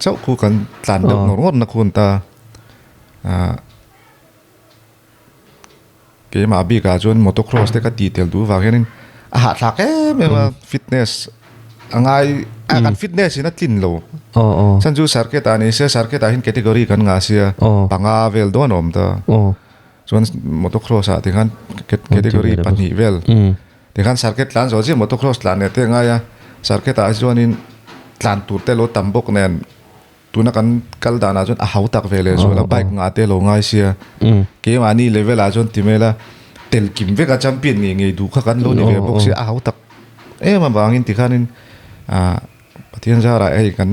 chauh khu kan tlan deuh ngawr ngawr na khun ta ahh keimah bikah chuan motocross te ka tih tel duh vang hianin a hahthlak em em a fitness a ngai a kan fitness in a tlin lo chhan chu circuit ah ni se circuit ah hian category kan ngah sia panga vel dawn a awm ta chuan motocross ah tikhan category pahnih vel tikhan circuit tlan zawh chiah motocross tlan leh te a ngai a circuit ah chuanin tlan tur te lo tam bawk nen. Tuna kan kal danah chuan a hau tak ve leh zual a, bike ngah te lo ngai sia. Keimahni level ah chuan ti mai ila, tel kim vek a champion ngei ngei duh kha kan lo ni ve bawk sia, a hau tak em avangin tikhanin ah Pathian zarah hei kan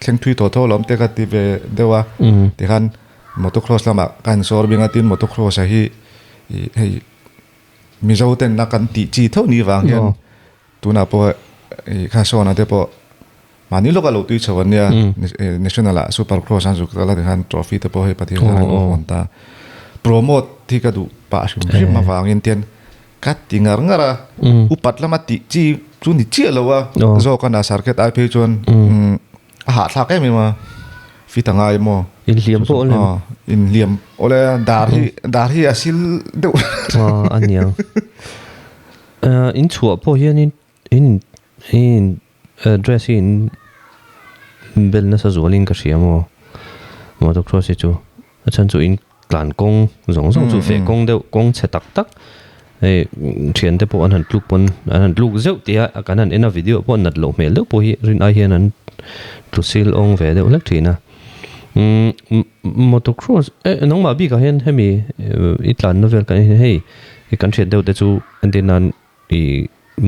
thleng thui tawh tho lawm te ka ti ve deuh a, tikhan motocross lamah ka han sawr bing a, tin motocross ah hi hei Mizo ten a kan tih chi tho ni vang hian Tunah pawh i kha sawn a te pawh mahni lawk a lo tui chho an nia national ah super cross an zuk kal a tikhan trophy te pawh hei pathian khan an lo hawn ta. Promote hi ka duh pah hrim hrim avangin tian ka ti ngar ngar a upat lama tih chi chu ni chiah lo a zawk a na circuit ai phei chuan a hahthlak em em a fit a ngai maw Inhliam pawh awle inhliam awle dar hi dar hi a sil deuh a niang. In chhuah pawh hianin in in dress hi in bel nasa zualin ka hria maw motocross hi chu a chhan chu in tlan kawng zawng zawng chu feh kawng deuh kawng chhe tak tak hei thian te pawh an han tluk pawn an han tluk zeuh tih a kan han en a video pawh nat loh hmel deuh pawh hi rin ai hian an tlu sil awng ve deuh hlek thin a umm motocross eh nangmah bikah hian hemi i tlanna vel kan hei i kan hriat deuh te chu entir nan i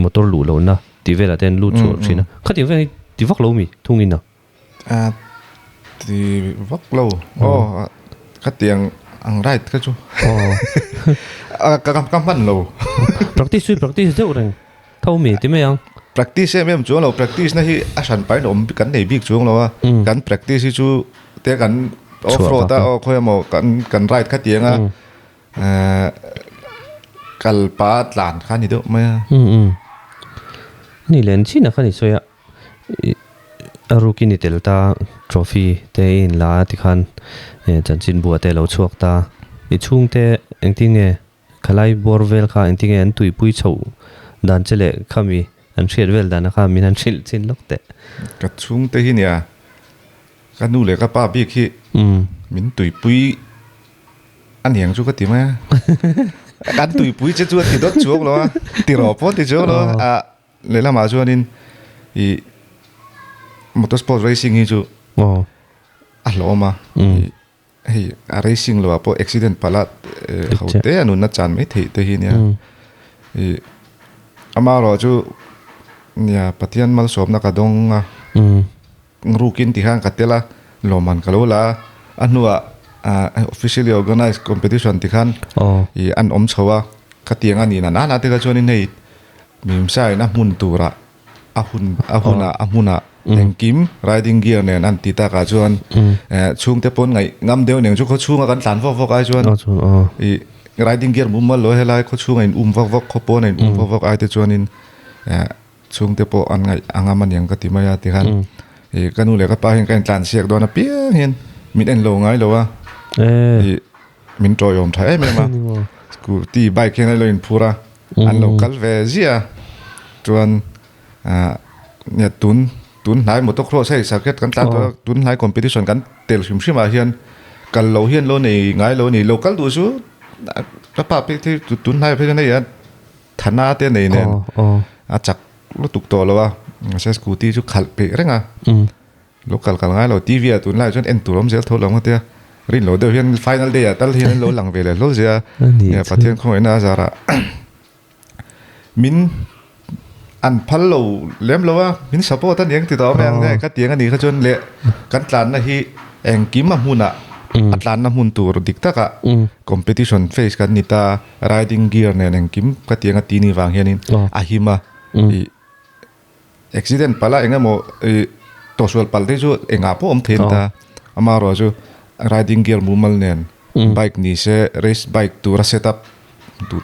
motor luh lohna tih velah te an lut chhuah thin a khatiang vel hi ti vak lo mi thungin a. A ti vak lo aw khatiang ang ride kha chu a ka ka hman lo. Practice chu i practice deuh reng tho mi ti mai ang. Practice em em chuang lo practice na hi a hran pahin awm kan nei bik chuang lo a kan practice hi chu te kan off road a aw khawi emaw kan kan ride khatiang a. Kal pa tlan kha ni deuh mai a. Umm ni len chin a kha ni sawi a a rukin i tel ta trophy te i in la a tikhan chanchin bua te a lo chhuak ta i chhungte engtin nge khalai bawr vel kha engtin nge an tuipui chhoh dan che leh khami an hriat vel dan a kha min han hrilh chin lawk teh. Ka chhungte hi nia ka nu leh ka pa bik hi min tuipui A niang chu ka ti mai a. Kan tuipui che chu a ti dawt chuang lo a, ti rawh pawh a ti chuang lo a. A lehlamah chuanin ih motorsport racing hi chu a hlawm a. Hei a racing loah pawh accident palh a ho te a nunna chan mai theih te hi nia. Ih amaherawh chu nia Pathian malsawmna ka dawng a. Rukin ti khan ka tel a, lawmman ka lo la a, a hnuah officially organized competition ti khan ih an awm chho a, khatiang a nih na nana te kha chuanin hei mimsa in a hmun turah a hun a hunah a hmunah engkim riding gear nen an ti takah chuan chhungte pawn ngaih ngam deuh nen chu khaw chhunga kan tlan vawk vawk ai chuan ih riding gear mumal lo helai khaw chhunga in um vawk vawk khaw pawn a in um vawk vawk ai te chuanin. Chhungte pawh an ngaih a ngam aniang ka ti mai a tikhan ih ka nu leh ka pa hian ka intlan siak dawn a piang hian min en lo ngai lo a ih min tawiawm tha em em a scooty bike hian a lo inphur a an lo kal ve ziah a chuan ah nia tun tun hnai motocross hei circuit kan tlan tawh a tun hnai competition kan tel hrim hrim ah hian kal loh hian lo nei ngai lo a ni lo kal duh chu ka pa phei tun hnai phei chuan hei a. Thana te nei nen a chak lutuk tawh lo a, mahse scooty chu khalh peih reng a, lo kal kal ngai lo TV ah tunlai chuan en tur awm zel tho lo ang atia, rin lo deuh hian final day ah tal hian an lo lang ve leh hlawl zia a, Pathian khawngaihna a zarah min an phal lo lem lo a, min support a ni ang ti tawh mai ang nge ka tiang a nih kha chuan leh kan tlanna hi engkim a hmunah a tlanna hmun tur dik takah competition phase kan ni ta a. Riding gear nen engkim ka ti anga tini vang hianin a him a, ih accident palh a eng emaw ih tawhsual palh te chu engah pawh awm thei a ni ta, amaherawh chu riding gear mumal nen bike ni se race bike tura set up duh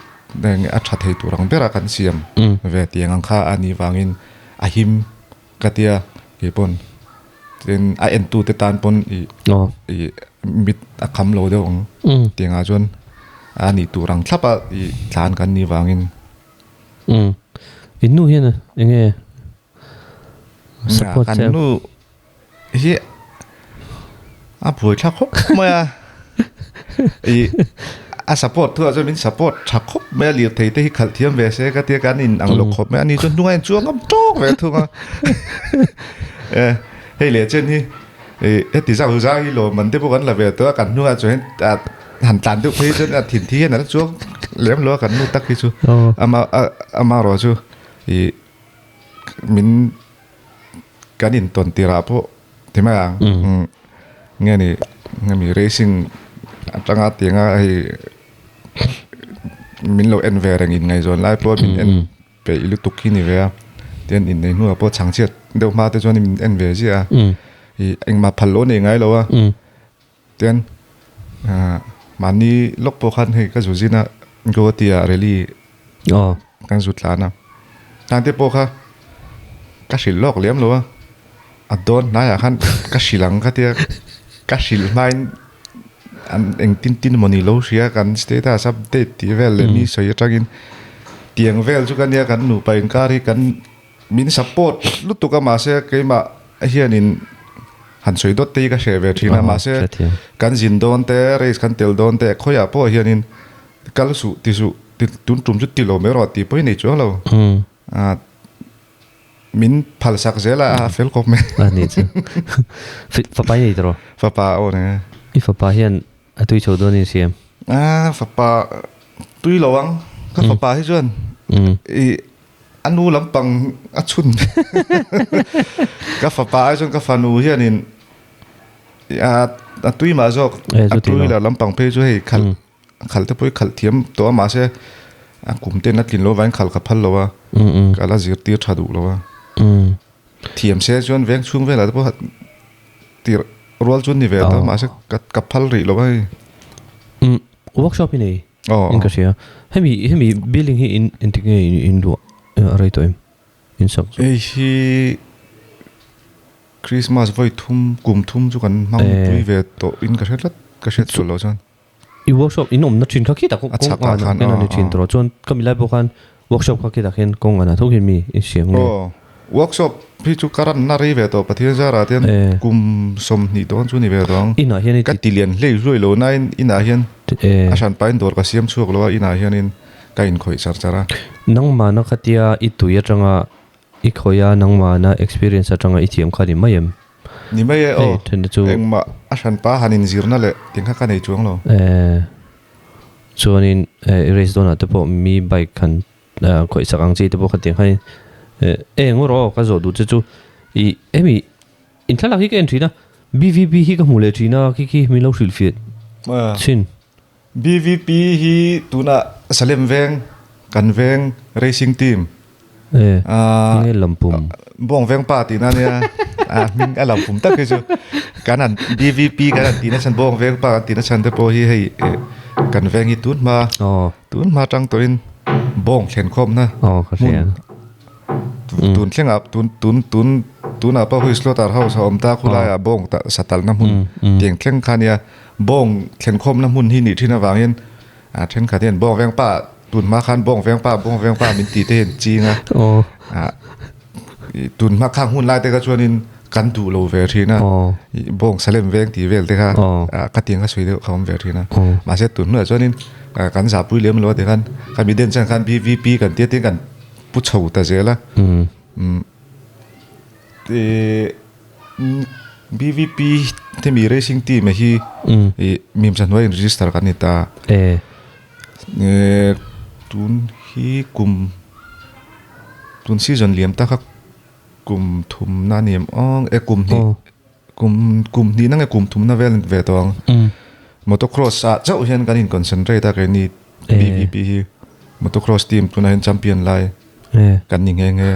eng a tha thei tur ang bera kan siam ve tiang ang kha a nih vangin a him ka tia keipawn tin a entu te tan pawn ih ih mit a kham lo deuh ang tiangah chuan a nih tur ang thlap a ih tlan kan nih vangin. Umm in nu hian eng nge support che? Kan nu hi a buai thlak khawp mai a ih a support thu ah chuan min support tha khawp mai a lirthei te hi khalh thiam ve se ka tia kan in ang lo khawp mai a ni chuan hnunga in chuang ngam tawk ve thung a e hei leh chen hi ih heti zau zau hi lawm an te pawh kan la ve tawh a kan hnungah chuan han tlan deuh phei chuan a thin thi hian a la chuang lem lo a kan nu tak hi chu ama ama erawh chu ih min kan intawn tirah pawh ti mai ang nge ni nge mi racing atanga tianga hei min lo en ve reng in ngaihzawn lai pawh min en peih lutuk hi ni ve a tian innei hnuah pawh chhangchhiat deuh hma te chuan min en ve ziah a ih engmah phal lo nei ngai lo a tian ah mahni lawk pawh khan hei ka zu zin a Guwahati ah rally kan zu tlan a tang te pawh kha ka hrilh lawk lem lo a a dawn hnaiah khan ka hrilh ang ka tia ka hrilh hmain an engtin tin emaw ni lo hria kan status update tih vel leh mi sawi atangin tiang vel chu ka nia kan nupa inkar hi kan min support lutuk a mahse keimah hianin han sawi dawt te hi ka hreh ve thin a mahse kan zin dawn te race kan tel dawn te khawiah pawh hianin kal suh ti suh tun tum chu ti lo mai rawh tih pawh hi nei chuang lo ah min phal sak zel a a fel khawp mai. A nih chu. Fapa i nei tawh rawh. Fapa aw nei e. I fapa hian a tui chho dawn in siam. A fapa tui lo ang. Ka fapa hi chuan i a nu lampang a chhun. Ka fapa ai chuan ka fanu hianin a tui mah zawk. A tui lo lampang phei chu hei khalh Khalh te pawh hi khalh thiam tawh a mahse a kum ten a tlin lo vangin khalh ka phal lo a, ka la zirtir tha duh lo a. Thiam se chuan veng chhung velah te pawh tirh rual chu ni ve ta mahse ka phal rih lo a hei. Workshop hi nei in ka hria. Hemi hemi building hi in engtik nge in luah a rei tawh em? In sak chu. Hei hi Christmas vawi thum kum thum chu kan hmang pui ve tawh in ka hre tlat ka hriat sual loh chuan. I workshop in awmna thin kha khitah kawng anah hian a ni thin tawh chuan ka milai pawh khan workshop kha khitah khian kawng anah tho khian mi i siam nge. Aw workshop hi chu ka ranna rei ve tawh Pathian zarah te hian kum 20 dawn chu ni ve tawh ang. Inah hian i ti. Ka ti lian hlei hluai lo nain inah hian a hran pahin dawr ka siam chhuak lo a inah hianin ka inkhawih char char a. Nangmahna khatia i tui atanga i khawih a nangmahna experience atanga i thiam kha ni mai em? Ni mai e aw, engmah a hranpa han inzirna leh ting kha ka nei chuang lo. Chuanin race dawnah te pawh mi bike han khawih sak ang chi te pawh kha tiang khanin e ngaw rawh aw ka zawh duh che chu i hemi in thlalak hi ka en thin a BVP hi ka hmu leh thin a khi khi min lo hrilhfiah thin. BVP hi tunah Salem veng kan veng racing team nge lampum bawng veng pa tihna ania a hming a lampum tak hi chu kan an BVP kan an tihna chhan bawng veng pa kan tihna chhan te pawh hi hei kan veng hi tun hma tun hma tang tawhin bawng thlen khawmna hmun Tun thlengah tun tun tun tunah pawh hei slaughter house a awm ta khulaiah bawng ta satalna hmun tiang thleng kha nia bawng thlenkhawmna hmun hi nih thin avangin a thenkhat hian bawng veng pa tun hma khan bawng veng pa bawng veng pa min tih te hian ching a ah tun hma khang hun lai te kha chuanin kan duh lo ve thin a bawng salem veng tih vel te kha ka tiang kha sawi deuh kha awm ve thin a mahse tun hnuah chuanin kan zahpui lem lo a ti khan kha mi den chuan khan B_V_P kan tia tin kan pu chho ta zel a B_V_P hemi racing team hi ih mimsa hnuai in register kan ni ta tun hi kum tun season liam tak a kum thumna a ni em awng e kum hnih kum kum hnih na nge kum thumna vel ve tawh ang motocross ah chauh hian kan in concentrate a keini B_V_P hi motocross team tunah hian champion lai kan ni nghe nghe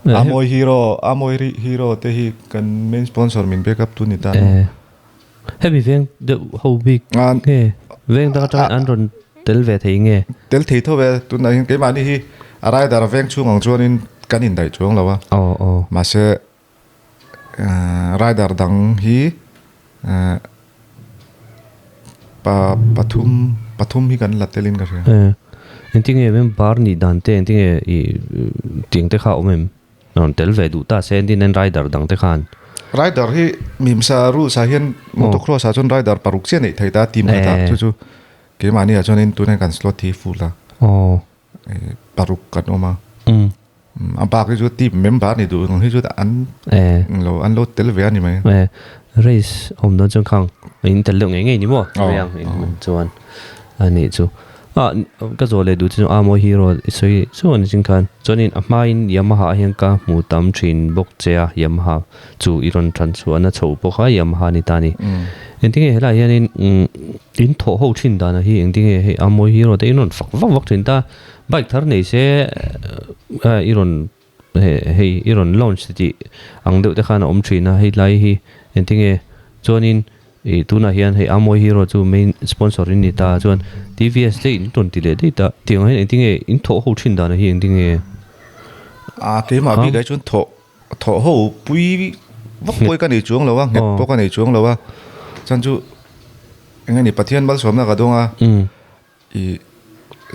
Amawi hero Amawi hero te hi kan main sponsor min back up tu ni ta Hemi veng deuh ho bik nge veng dang atangin an rawn tel ve thei nge? Tel thei tho ve, tunah hian keimahni hi a rider veng chhung ang chuanin kan indaih chuang lo a. Mahse rider dang hi pa pathum pathum hi kan la telin ka hria. Engtinge member nih dan te engtinge i tiang te kha a awm em? Rawn tel ve duh ta se engtin nen rider dang te khan. Rider hi mimsa rules ah hian motocross ah chuan rider paruk chiah neih thei ta team khat ah chu chu keimahni ah chuanin tunah kan slot hi full a paruk kan awm a a bak hi chu team member ni duh ang hi chu an lo an lo tel ve a ni mai. Race awm dawn chuan khang in tel deuh ngei ngei ni maw chuan a nih chu. Ah ka zawh leh duh chu a mawi hero i sawi chu ani chin khan chuanin a hmain Yamaha ah hian ka hmu tam thin bawk che a Yamaha chu i rawn than chhuahna chho pawh kha Yamaha ni ta a ni engtinge helaiah hianin in thawh ho thin dan ah hi engtinge hei a mawi hero te in rawn fak vak vak thin ta bike thar nei se i rawn hei i rawn launch tih ang deuh te khan a awm thin a hei lai hi engtinge chuanin Ih tunah hian hei Amoy Hero chu main sponsor in ni ta chuan TVS te in rawn ti leh daih ta tih ang hian engtinge in thawh ho thin dan hi engtinge? A keimah bik ai chuan thawh thawh ho pui vak pawh ka nei chuang lo a nghet pawh ka nei chuang lo a chuan chu eng nge ni Pathian malsawmna ka dawng a ih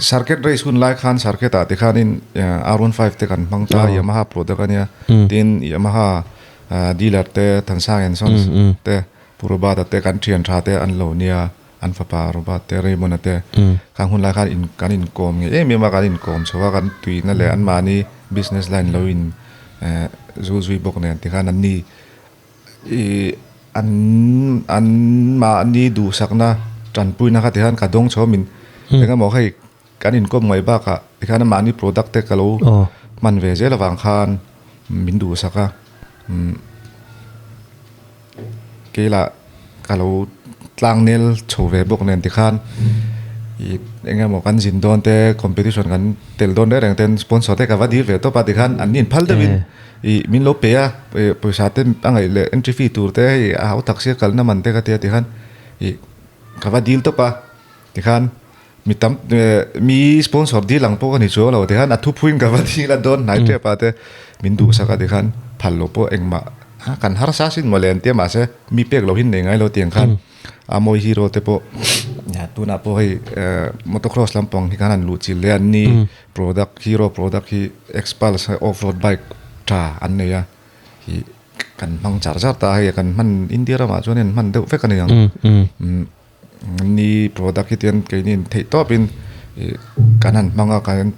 circuit race hun lai khan circuit ah te khanin R15 te kan hmang ta Yamaha product a nia tin Yamaha dealer te Thansang and Sons te Pu Robert-a te kan thian tha te an lo nia an fapa Robert te Raymond-a te khang hun lai khan in kan inkawm ngei em em a kan inkawm chho a kan tuina leh anmahni business line lo in zul zui bawk nen tikhan anni Ih an an mahni duhsakna tanpuina kha tikhan ka dawng chho min eng emaw hei kan inkawm ngaih bakah tikhan mahni product te ka lo hman ve zel avang khan min duhsak a umm keilah ka lo tlangnel chho ve bawk nen tikhan ih eng emaw kan zin dawn te competition kan tel dawn reng reng ten sponsor te ka va dil ve tawp a tikhan an inphal deuhin. Ih min lo pe a, ih pawisa te a ngaih leh entry fee tur te hei a hau tak sia kalna man te ka tia tikhan ih ka va deal tawp a tikhan mi tam eh mi sponsor deal ang pawh ka ni chuang lo tikhan a thuphuin ka va deal a dawn hnai tep ah te min duhsak a tikhan phal lo pawh engmah kan harsa sin mawle an tia mahse mi pek loh hi nei ngai lo tiang khan. A mawi hero te pawh tunah pawh hei motocross lampang hi khan an luh chilh leh an ni product hero product hi Xpulse off road bike tha an nei a hi kan hmang char char ta a hei kan hman India ramah chuan an hman deuh vek a ni ang an ni product hi tian keini in theih tawp in kan han hmang a kan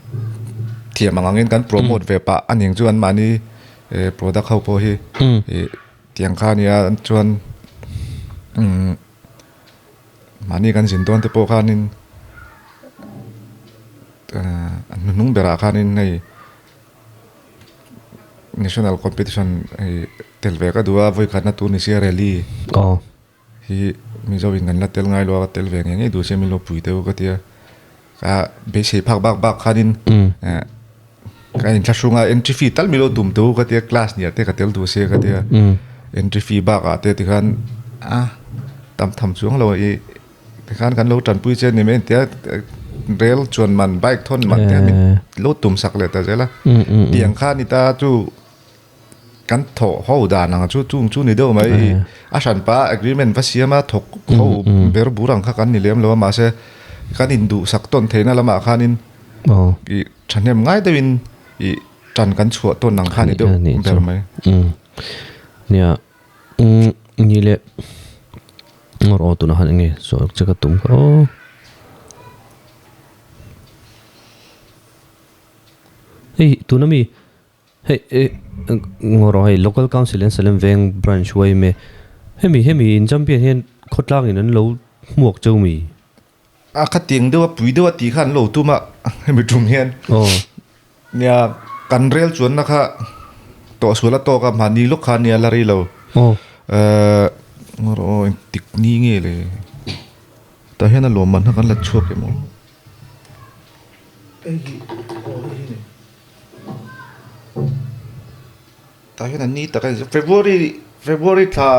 thiam ang angin kan promote ve pah a ning chu an mahni product ho pawh hi Tiang kha ania chuan umm mahni kan zin dawn te pawh khanin ahh a hnuhnung berah khanin hei national competition hei tel ve ka duh a vawikhatna tur ni sia rally hi Mizo in kan la tel ngai lo a ka tel ve ngei ngei duh sia min lo pui deuh ka tia. Ka beisei phak bak bak khanin ka inthlahrung a entry fee tal milo tum teu ka tia class nia te ka tel duh sia ka tia entry fee bakah te tikhan a tam tham chuang lo i tikhan kan lo tanpui che ni mai tia rel chuan man bike thawn man te min lo tum sak leh ta zel a. Tiang kha ni ta chu kan thawh ho dan ang chu chung chu ni deuh mai a hranpa agreement va siam a thawk ho ber bur ang kha kan ni lem lo a mahse kan induhsak tawn theihna lamah khanin ih thahnem ngai deuhin ih tan kan chhuah tawn ang kha ni deuh ber mai. Nia ni le ngawr aw tunah khan enge sawi che ka tum kha aw. Hei tuna mi Hei eh ngaw rawh hei Local Council in Salem Veng Branch YMA hemi hemi in champion hian khawtlang in an lo hmuak cheu mi? A kha tiang deuh a pui deuh a tih kha an lo tum a hemi tum hian Aw. Nia kan rel chuanna kha tawhsual a tawk a mahni lawk kha nia la rei lo. Aw. Eh ngaw rawh aw engtik ni nge le tah hian a lawmman kha kan la chhuak em aw. Tah hian an ni tak a ni February February thla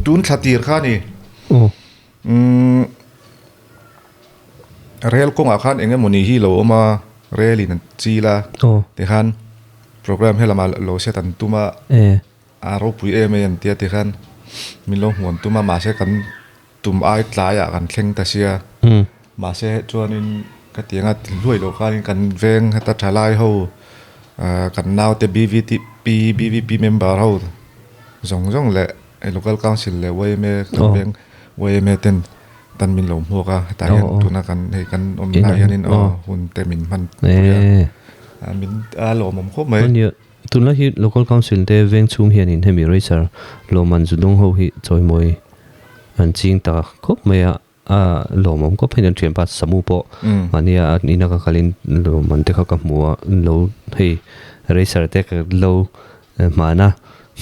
tun thla tir kha a ni umm rel kawngah khan eng emawni hi lo awm a rel in an chil a tikhan programme helamah lo set an tum a a ropui em em an tia tikhan min lo hmuan tum a mahse kan Tum ai tlaiah kan thleng ta sia. Mahse chuanin ka ti anga ti hluai loh khanin kan veng heta thalai ho kan naute BVTP BVP member ho zawng zawng leh local council leh yma kan veng yma ten tan min lo hmuak a hetah hian tuna kan hei kan awm lai hianin aw hun te min hman pui a min a lawmawm khawp mai. Tunlai hi Local Council te veng chhung hianin hemi racer lawmman zudung ho hi chawimawi an ching ta khawp mai a, a lawmawm khawp hian an thianpa Samu pawh mahnia an ina ka kalin lawmman te kha ka hmu a, lo hei racer te ka lo hmana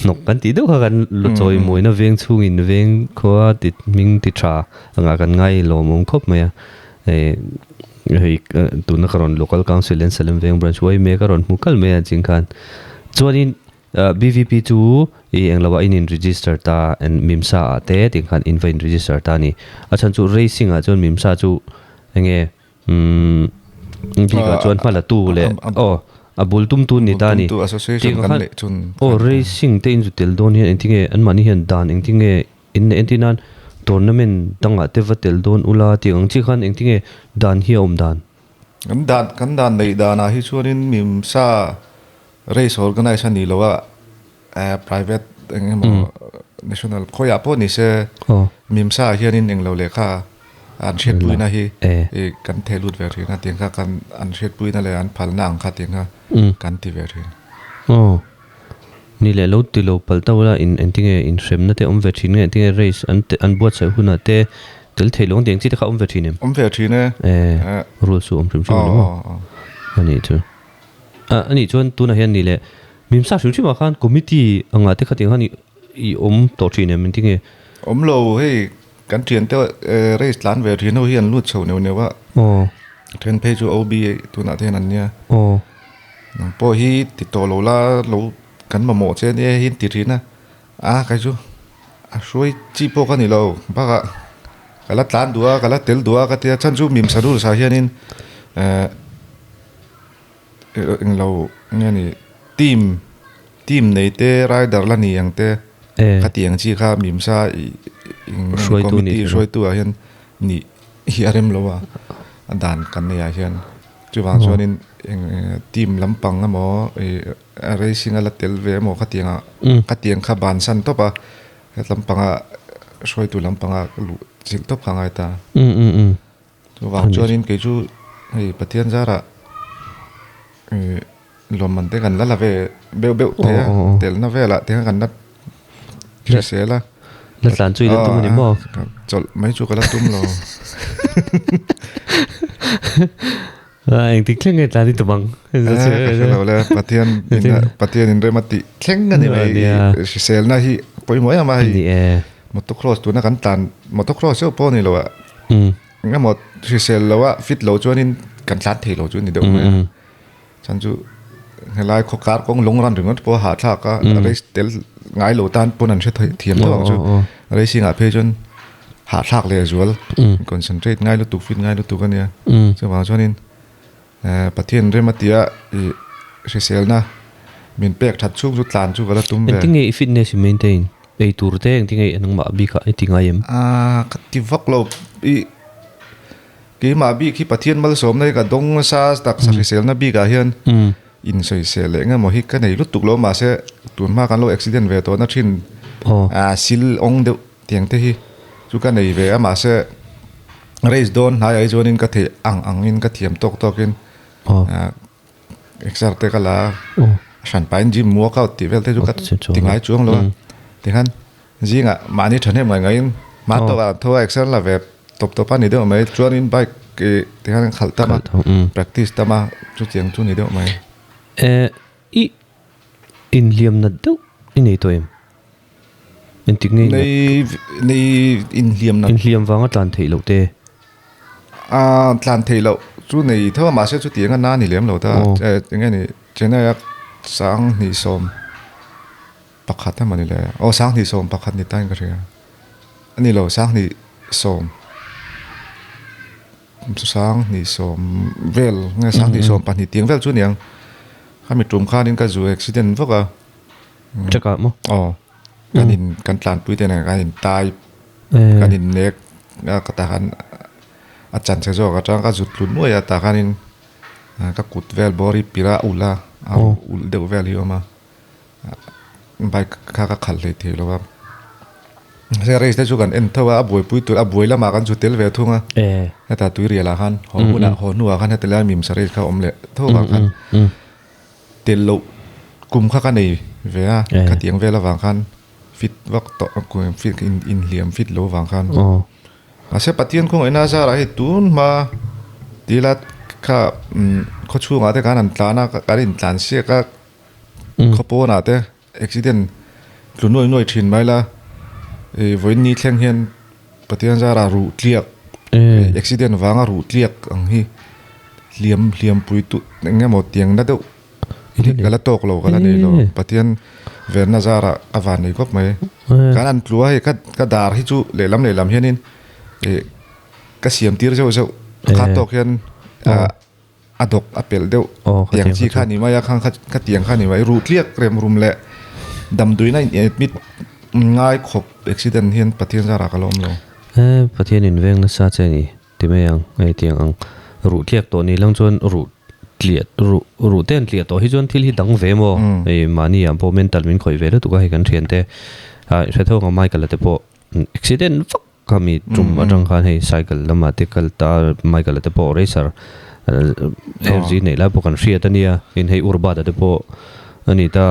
hnawk kan tih deuh kha kan chawimawina veng chhungin veng khua ti hming ti tha anga kan ngai lawmawm khawp mai a. Hei tuna ka rawn local council hian Salem Veng branch huai mek a rawn hmu kal mai a ching khan. Chuanin BVP chu i englo ah in in register ta and Mimsa ah te ting khan in va in register ta a ni. A chhan chu racing ah chuan Mimsa chu enge umm bik ah chuan hma la tu leh aw a bul tum tu ni ta a ni. Ting khan aw racing te in zu tel dawn hian engtinge anmahni hian dan engtinge In neih entir nan tournament dangah te va tel dawn ula tih ang chiah khan engtinge dan hi a awm dan? Kan dan kan dan neih danah hi chuanin mimsa race organize a ni lo a, private eng emaw national khawiah pawh ni se mimsa ah hianin englo lehkha an hriatpuina hi kan theh lut ve thin a tiang kha kan an hriatpuina leh an phalna ang kha tiang kha kan ti ve thin. Ni leh lo ti lo palh ta ula in engtinge inhremna te awm ve thin nge engtinge race an an buatsaih hunah te tel theih lo ang tih ang chi te kha awm ve thin em? Awm ve thin e. E rules chu awm hrim hrim a ni maw? A nih chu. A a nih chuan tunah hian ni leh Mimsa hrim hrimah khan committee angah te khatiang khan i awm tawh thin em engtinge? Awm lo hei kan thian te race tlan ve thin ho hi an lut chho neuh neuh a. Aw. Then phei chu OB tunah te hian an nia. Aw. Nang pawh hi ti tawh lo la lo kan mamawh che ania hi an ti thin a, a kai chu a hruai chi pawh ka ni lo bakah ka la tlan duh a ka la tel duh a ka tia chhan chu mim sa rules ah hianin eh englo nge ni team team nei te rider la ni ang te khatiang chi kha mim sa ih committee hruaitu ah hian nih hi a rem lo a a dan kan nei ah hian. Chuvang chuanin eng team lampang emaw ih racing a la tel ve emaw khatiang ah khatiang kha bansan tawp a het lampanga hruaitu lampanga luh chilh tawp kha a ngai ta. Chuvang chuanin kei chu hei Pathian zarah ih lawmman te kan la la ve beuh beuh thei a telna velah te khan kan la hrisel a. La tlan chu i la tum a ni maw? Chawlh mai chu ka la tum lo. Engtik thleng nge tlan i tum ang? Ka hre lo le, Pathian Pathian in rem a tih thleng a ni mai. Hriselna hi pawimawh em a hei. Motocross tuna kan tlan motocross deuh pawh a ni lo a. Engemaw hrisel lo a fit lo chuanin kan tlan thei lo chu a ni deuh mai a. Chuan chu helai khaw kar kawng lung ran ringawt pawh a hahthlak a, race tel ngai lo tan pawn an hre thiam tho ang chu. Racing ah phei chuan. Hahthlak lehzual concentrate ngai lutuk fit ngai lutuk a nia. Chuvang chuanin Pathian rem a tia i hriselna min pek that chhung chu tlan chu ka la tum ve. Engtin nge i fitness i maintain? Ei tur te engtin nge nangmah bikah i ti ngai em? Ka ti vak lo. I keimah bik hi Pathian malsawmna hi ka dawng nasa taksa hriselna bikah hian insawisel leh engemaw hi ka nei lutuk lo mahse tunhma kan lo accident ve tawhna thin sil awng deuh Tiang te hi chu ka nei ve a mahse race dawn hnai ah chuanin ka theih ang ang in ka thiam tawk tawk in exer te ka la a hran pahin gym workout tih vel te chu ka ti ngai chuang lo a tikhan zingah mahni thahnem ngai ngai in hma tawk ah tho a exer la ve tawp tawp a ni deuh mai chuanin bike ih tikhan khalh tam a practice tam a chutiang chu ni deuh mai. I inhliam nat deuh i nei tawh em? Engtik nge Nei nei inhliam nat. Inhliam vanga tlan theih loh te. A tlan theih loh chu nei tho a mahse chutiang a na ni lem lo ta. Eng nge ni Chennai a 2011 emaw ni le aw 2011 ni ta in ka hria. A ni lo 2010 2010 vel nge 2012 tiang vel chu a niang. Khami tum khanin ka zu accident vak a. Chakah maw? Aw. Kan in kan tlanpui te nen kan in tai kan in nek a ka tah khan a chan che zawk atang ka zut tlu nuai a tah khanin ka kut vel bawr hi pir a ulh a a ulh deuh vel hi a awm a bike kha ka khalh hlei thei lo a mahse race te chu kan en tho a a buaipui tur a buai lamah kan zu tel ve thung a hetah tuirial ah khan haw hunah haw hnuah khan heti lai mimsa race kha a awm leh tho vang khan. Tel loh kum kha ka nei ve a, khatiang vel avang khan fit vak tawh fit inhliam fit lo avang khan. Mahse Pathian khawngaihna a zarah hei tun hma tila kha khaw chhungah te khan an tlan a, kan intlan siak a, khaw pawnah te accident tlu nuai nuai thin mai la, vawiin ni thleng hian Pathian zarah ruh tliak accident vanga ruh tliak ang hi hliam hliam pui tu eng emaw tiang na deuh hi ka la tawk lo ka la nei lo Pathian verna zarah ka van nei khawp mai kan an tlua hei ka dar hi chu lehlam lehlam hianin ih ka siam tir zeuh zeuh kha tawk hian a dawk a pelh deuh tiang chi kha ni mai a khang kha kha tiang kha ni mai ruh tliak rem rum leh damdawiin a in admit ngai khawp accident hian Pathian zarah ka la awm lo. He Pathian in veng nasa che ni ti mai ang hei tiang ang ruh tliak tawh ni lang chuan ruh tliah ruh ruh te an tliah tawh hi chuan thil hi dang ve maw hei mahni ah pawh mental min khawih ve lutuk a hei kan thian te ah hre tho ang a Michael a te pawh accident vak Khami tum atang khan hei cycle lamah te kal ta Michael-a te pawh racer FZ neih lai pawh kan hriat a nia tin hei Urbata te pawh a ni ta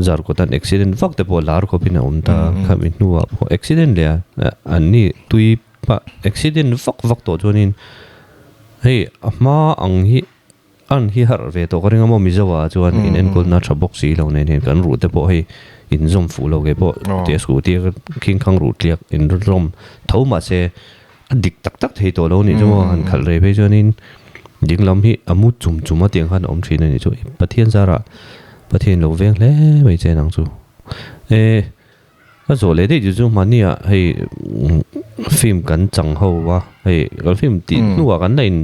Zarkawt an accident vak te pawh lar khawpin a awm ta khami hnuah pawh accident leh a an ni tui pah accident vak vak tawh chuanin hei a hma ang hi An hi harh ve tawh ka ring a maw Mizo ah chuan in enkawlna tha bawk si lo nen hian kan ruh te pawh hei in zawm fuh lo ke pawh tia scooty a khing khang ruh tliak in rawm tho mahse a dik tak tak thei tawh lo nih chu maw han khalh rei phei chuanin ding lam hi a mu chum chum a tiang khan a awm thin a nih chu Pathian zarah Pathian lo veng hle mai che nang chu e. Ka zawh leh daih chu chu hmani ah hei film kan chang ho a hei kan film tih hnuah kan la in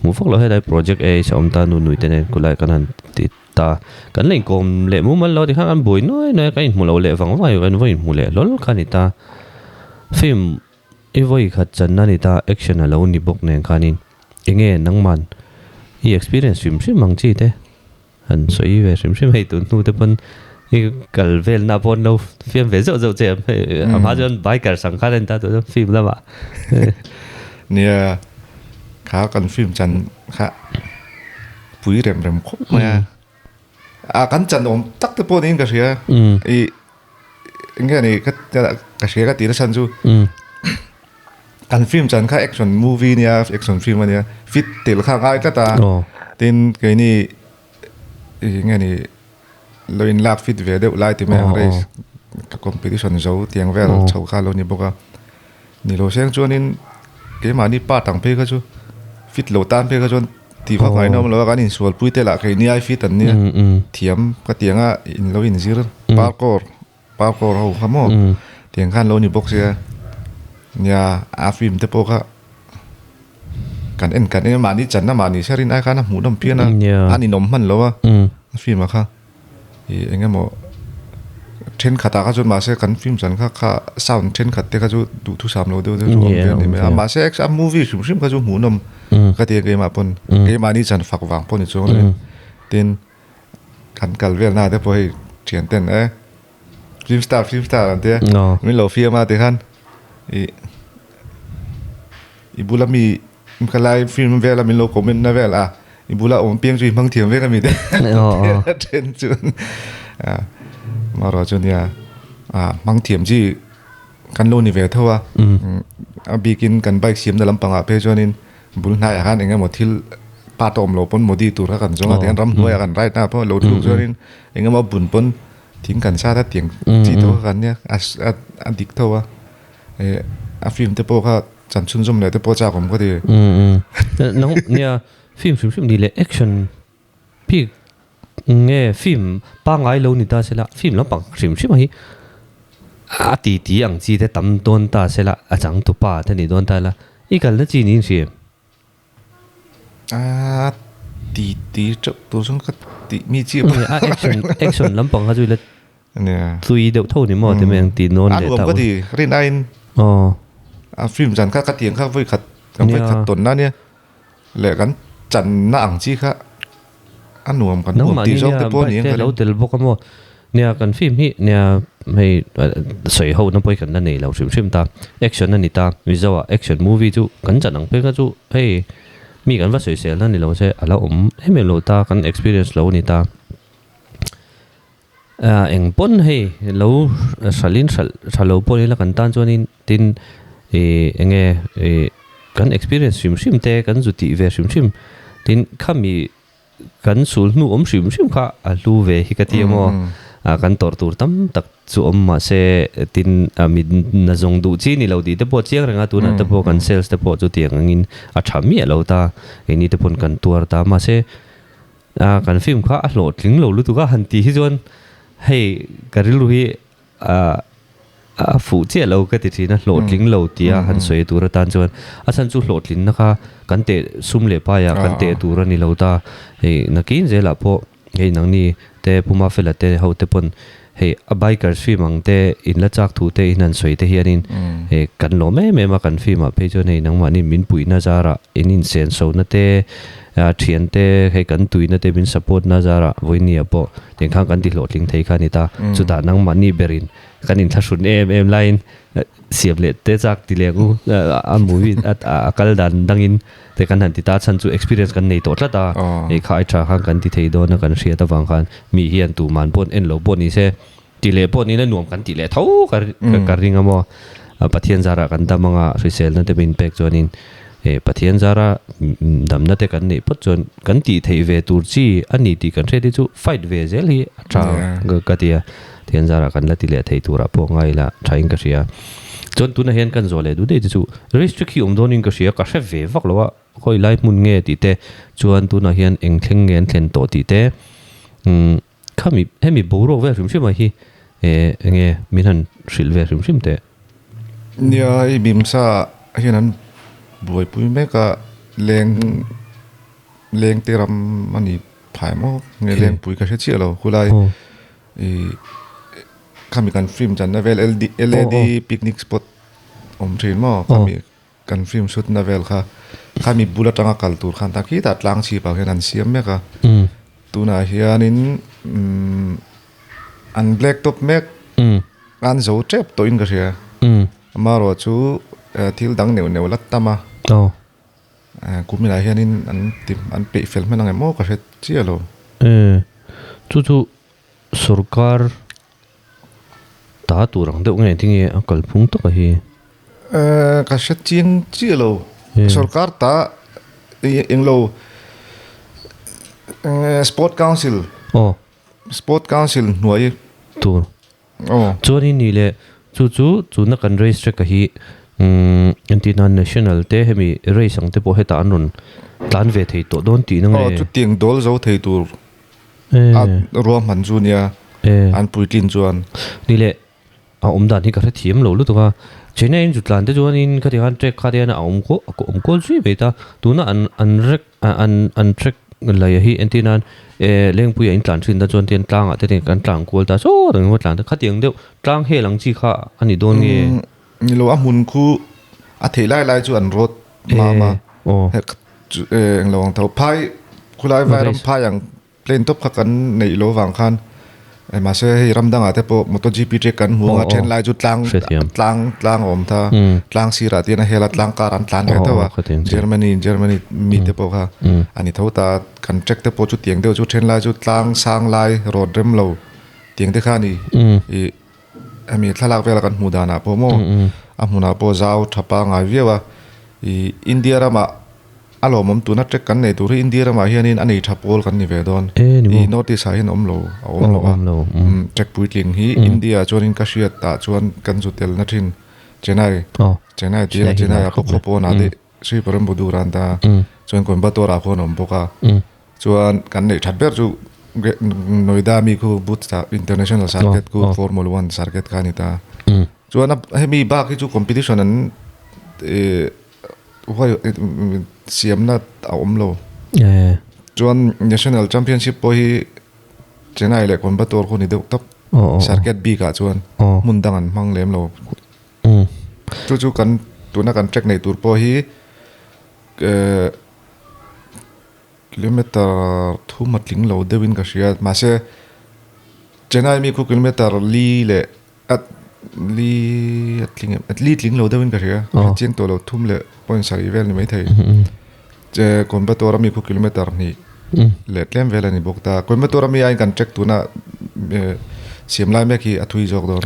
hmuh vak lo helai project a a awm ta nu nui te nen khulai kan han ti ta kan la inkawm leh mumal lo tikhan kan buai nuai nuai a kan inhmu lo leh vang vang a kan va inhmu leh hlawl kha a ni ta film i vawi khat channa a ni ta action a lo ni bawk nen khanin enge nangman i experience hrim hrim ang chi te. Han sawi ve hrim hrim hei tun hnu te pawn i kal vel na pawh an lo fiam ve zeuh zeuh che em hei a hma chuan biker sang khan a ni ta tawh chuan film lamah. Nia kha kan film chan kha pui rem rem khawp mai a a kan chan awm tak te pawh niin ka hria i eng nge ni ka ka hria ka tih nasa chu kan film chan kha action movie nia action film ania fit tel kha a ngai tlat a tin keini ih nge ni lo in lak fit ve deuh lai ti mai ang race competition zo tiang vel chho kha lo ni bawk a ni lo seng chuanin keimahni part ang phei kha chu fit lo tan phei kha chuan tih vak ngaihna awm lo a kan insualpui te lah keini ai fit an nia thiam ka tiang a in lo inzir parkour parkour ho kha maw tiang khan lo ni bawk sia. Nia a film te pawh kha kan en kan en a mahni channa mahni se rin ai khan a hmuhnawm phian a a ninawm hman lo a a film ah kha ih eng emaw thenkhatah kha chuan mahse kan film chan kha kha sound thenkhat te kha chu duhthusam lo deuh deuh chu a awm ve a ni mai a mahse a movie hrim hrim kha chu hmuhnawm ka ti a keimah pawn keimahni chan fak vang pawh ni chuang lo in tin kan kal vel na te pawh hei thian ten e film star film star an tia min lo fiam a tikhan ih i bula mi ka lai film vela min lo comment na vel a i bula awm piang chu i hmang thiam vek a mi te a then chuan a marawh chu nia a hmang thiam chi kan lo ni ve tho a a bikin kan bike siamna lampangah phei chuanin bul hnaiah khan eng emaw thil part a awm lo pawn modi tur kha kan zawng a tihian ramhnuaiah kan ride na pawh lo tluk chuanin eng emaw bun pawn thing kan sat a tiang chi tho kha kan nia a dik tho a. Eh a film te pawh kha chan chhunzawm leh te pawh chak awm ka ti. Nang nia film hrim hrim ni leh action bik nge film pangngai lo ni ta sela film lampang hrim hrim a hi a ti ti ang chi te tam dawn ta sela a changtupa te ni dawn ta ila i kalna chi niin hria em? A ti ti teuh tur chuan ka tih mi chi a action action lampang kha chu ila tui deuh tho ni maw ti mai ang ti nawn leh ta. A nuam ka ti rin aiin a film zan kha ka tiang kha vawi khat kan vawi khat tawn na nia leh kan chan na ang chi kha a nuam kan nuam tih zawk te pawh ni ang ka lo tel bawk a maw nia kan film hi nia hei sawi ho na pawi kan la nei lo hrim hrim ta action a ni ta mizo ah action movie chu kan chan ang phei kha chu hei mi kan va sawisel na ni lo se a la awm em em lo ta kan experience lo a ni ta. Eng pawn hei lo hralhin hralh tha lo pawh ila kan tan chuanin tin ih eng nge ih kan experience hrim hrim te kan zu tih ve hrim hrim tin khami kan sul hnu awm hrim hrim kha a hlu ve hi ka ti a maw kan tawrh tur tam tak chu awm mahse tin mi na zawng duh chi ni lo tih te pawh chiang reng a tunah te pawh kan sales te pawh chutiang angin a tha miah lo ta keini te pawn kan tuar ta mahse A kan film kha a hlawhtling lo lutuk a han tih hi chuan hei ka rilru hi a a fuh chiah lo ka ti thin a hlawhtling lo tia han sawi tur atan chuan a chhan chu hlawhtlinna kha kan teh sum leh paiah kan teh tur a ni lo ta hei nakin zelah pawh hei nangni te Puma Fela te ho te pawn hei a bikers film ang te in la chak thu te in han sawi te hianin hei kan lawm em em a kan film ah phei chuan hei nangmahni min puihna zarah in insenso na te a thian te hei kan tuina te min support na zarah vawinia pawh tiang khan kan ti hlawhtling thei kha a ni ta chutah nangmahni berin kan inthlahrun em em laiin siam leh te chak ti leh ang u a movie a kal dan dangin te kan han ti ta chhan chu experience kan nei tawh tlat a hei kha ai tha khan kan ti thei dawn a kan hriat avang khan mi hian tuman pawh en lo pawh ni se ti leh pawh nila nuam kan ti leh tho ka ka ring a maw Pathian zarah kan dam anga hriselna te min pek chuanin eh Pathian zara damna te kan neih phawt chuan kan tih theih ve tur chi a ni tih kan hriat hi chu fight ve zel hi a tha ka ti a Pathian zarah kan la ti leh thei turah pawh ngai ila tha in ka hria chuan tunah hian kan zawh leh duh daih te chu restrict hi awm dawnin ka hria ka hre ve vak lo a khawi lai hmun nge tih te chuan tunah hian eng thleng nge an thlen tawh tih te umm Khami hemi boruak vel hrim hrim ah hi eh enge min han hrilh ve hrim hrim teh. Nia hei Bimsa hian an buaipui mek a leng lengte ram a ni phai maw nge lengpui ka hre chiah lo khulai ih khami kan film channa vel L D L A D picnic spot awm thin maw khami. Kan film shoot na vel kha khami bul atanga kal tur khan ta khitah tlang chhip ah hian an siam mek a tunah hianin umm an black top mek an zo tep tawhin ka hria amaherawh chu thil dang neuh neuh la tam a kuminah hianin an ti an peih fel hman ang em aw ka hre chiah lo. Chu chu sorkar Ta tur ang deuh nge tinge a kalphung tak a hi? Ka hre chiang chiah lo. Sorkar ta englo Sport Council. Aw. Sport Council hnuai. Tur. Aw. Chuanin ni leh chu chu tuna kan race track a hi entir nan national te hemi race ang te pawh hetah an rawn tlan ve thei tawh dawn tihna nge? Aw chutiang dawl zo thei tur. A ruahman chu nia an puitlin chuan. Ni leh a awm dan hi ka hrethiam lo lutuk a. Chennai in chu tlan te chuanin khati khan track kha te hian a awm kual a awm kual zui mai ta. Tuna an an rek an an track laih hi entir nan eh Lengpuia in tlan thin ta chuan tian tlangah te kan tlan kual ta saw reng emaw tlan ta khatiang deuh tlang hel ang chi kha a ni dawn nge? Ni lo a hmun khu a theih lai lai chu an rawt mam a. Englo ang tho phai khulai vairam phai ang Plane tawp kha kan neih lo vang khan mahse hei ram dangah te pawh MotoGP te kan hmu anga then lai chu tlang tlang tlang a awm ta tlang sirah te hian a hel a tlang kar an tlan ve tho a Germany Germany mi te pawh kha a ni tho ta kan track te pawh chu tiang deuh chu then lai chu tlang sang lai road rem lo tiang te kha a ni ih hemi thlalak vela kan hmuh danah pawh maw a hmunah pawh zau tha pangai viau a ih India ramah. A lawmawm tuna track kan nei tur hi India ramah hianin a nei tha pawl kan ni ve dawn. I North East ah hian a awm lo, a awm lo a. Track puitling hi India ah chuanin ka hriat ah chuan kan zu tel na thin Chennai, Chennai tia Chennai ah pawh khaw pawnah te Sri Perumbudur ah an ta a, chuan Coimbatore ah khuan a awm bawk a. Chuan kan neih that ber chu Noida mi khu Booth International Circuit khu Formula One Circuit kha a ni ta. Chuan hemi bak hi chu competition an Siamna a awm lo. Chuan National Championship pawh hi Chennai leh Coimbatore khu ni deuh tawp. Circuit bik ah chuan hmun dang an hmang lem lo. Chu chu kan tuna kan track neih tur pawh hi kilometer thum a tling lo deuhin ka hria. Mahse Chennai mi khu kilometer li leh A li a tling em li tling lo deuhin ka hria ka chiang tawh lo thum leh point sarih vel ni maithei che Coimbatore ami khu kilometer hnih leh tlem vel a ni bawk ta Coimbatore ami aiin kan track tuna siam lai mek hi a thui zawk dawn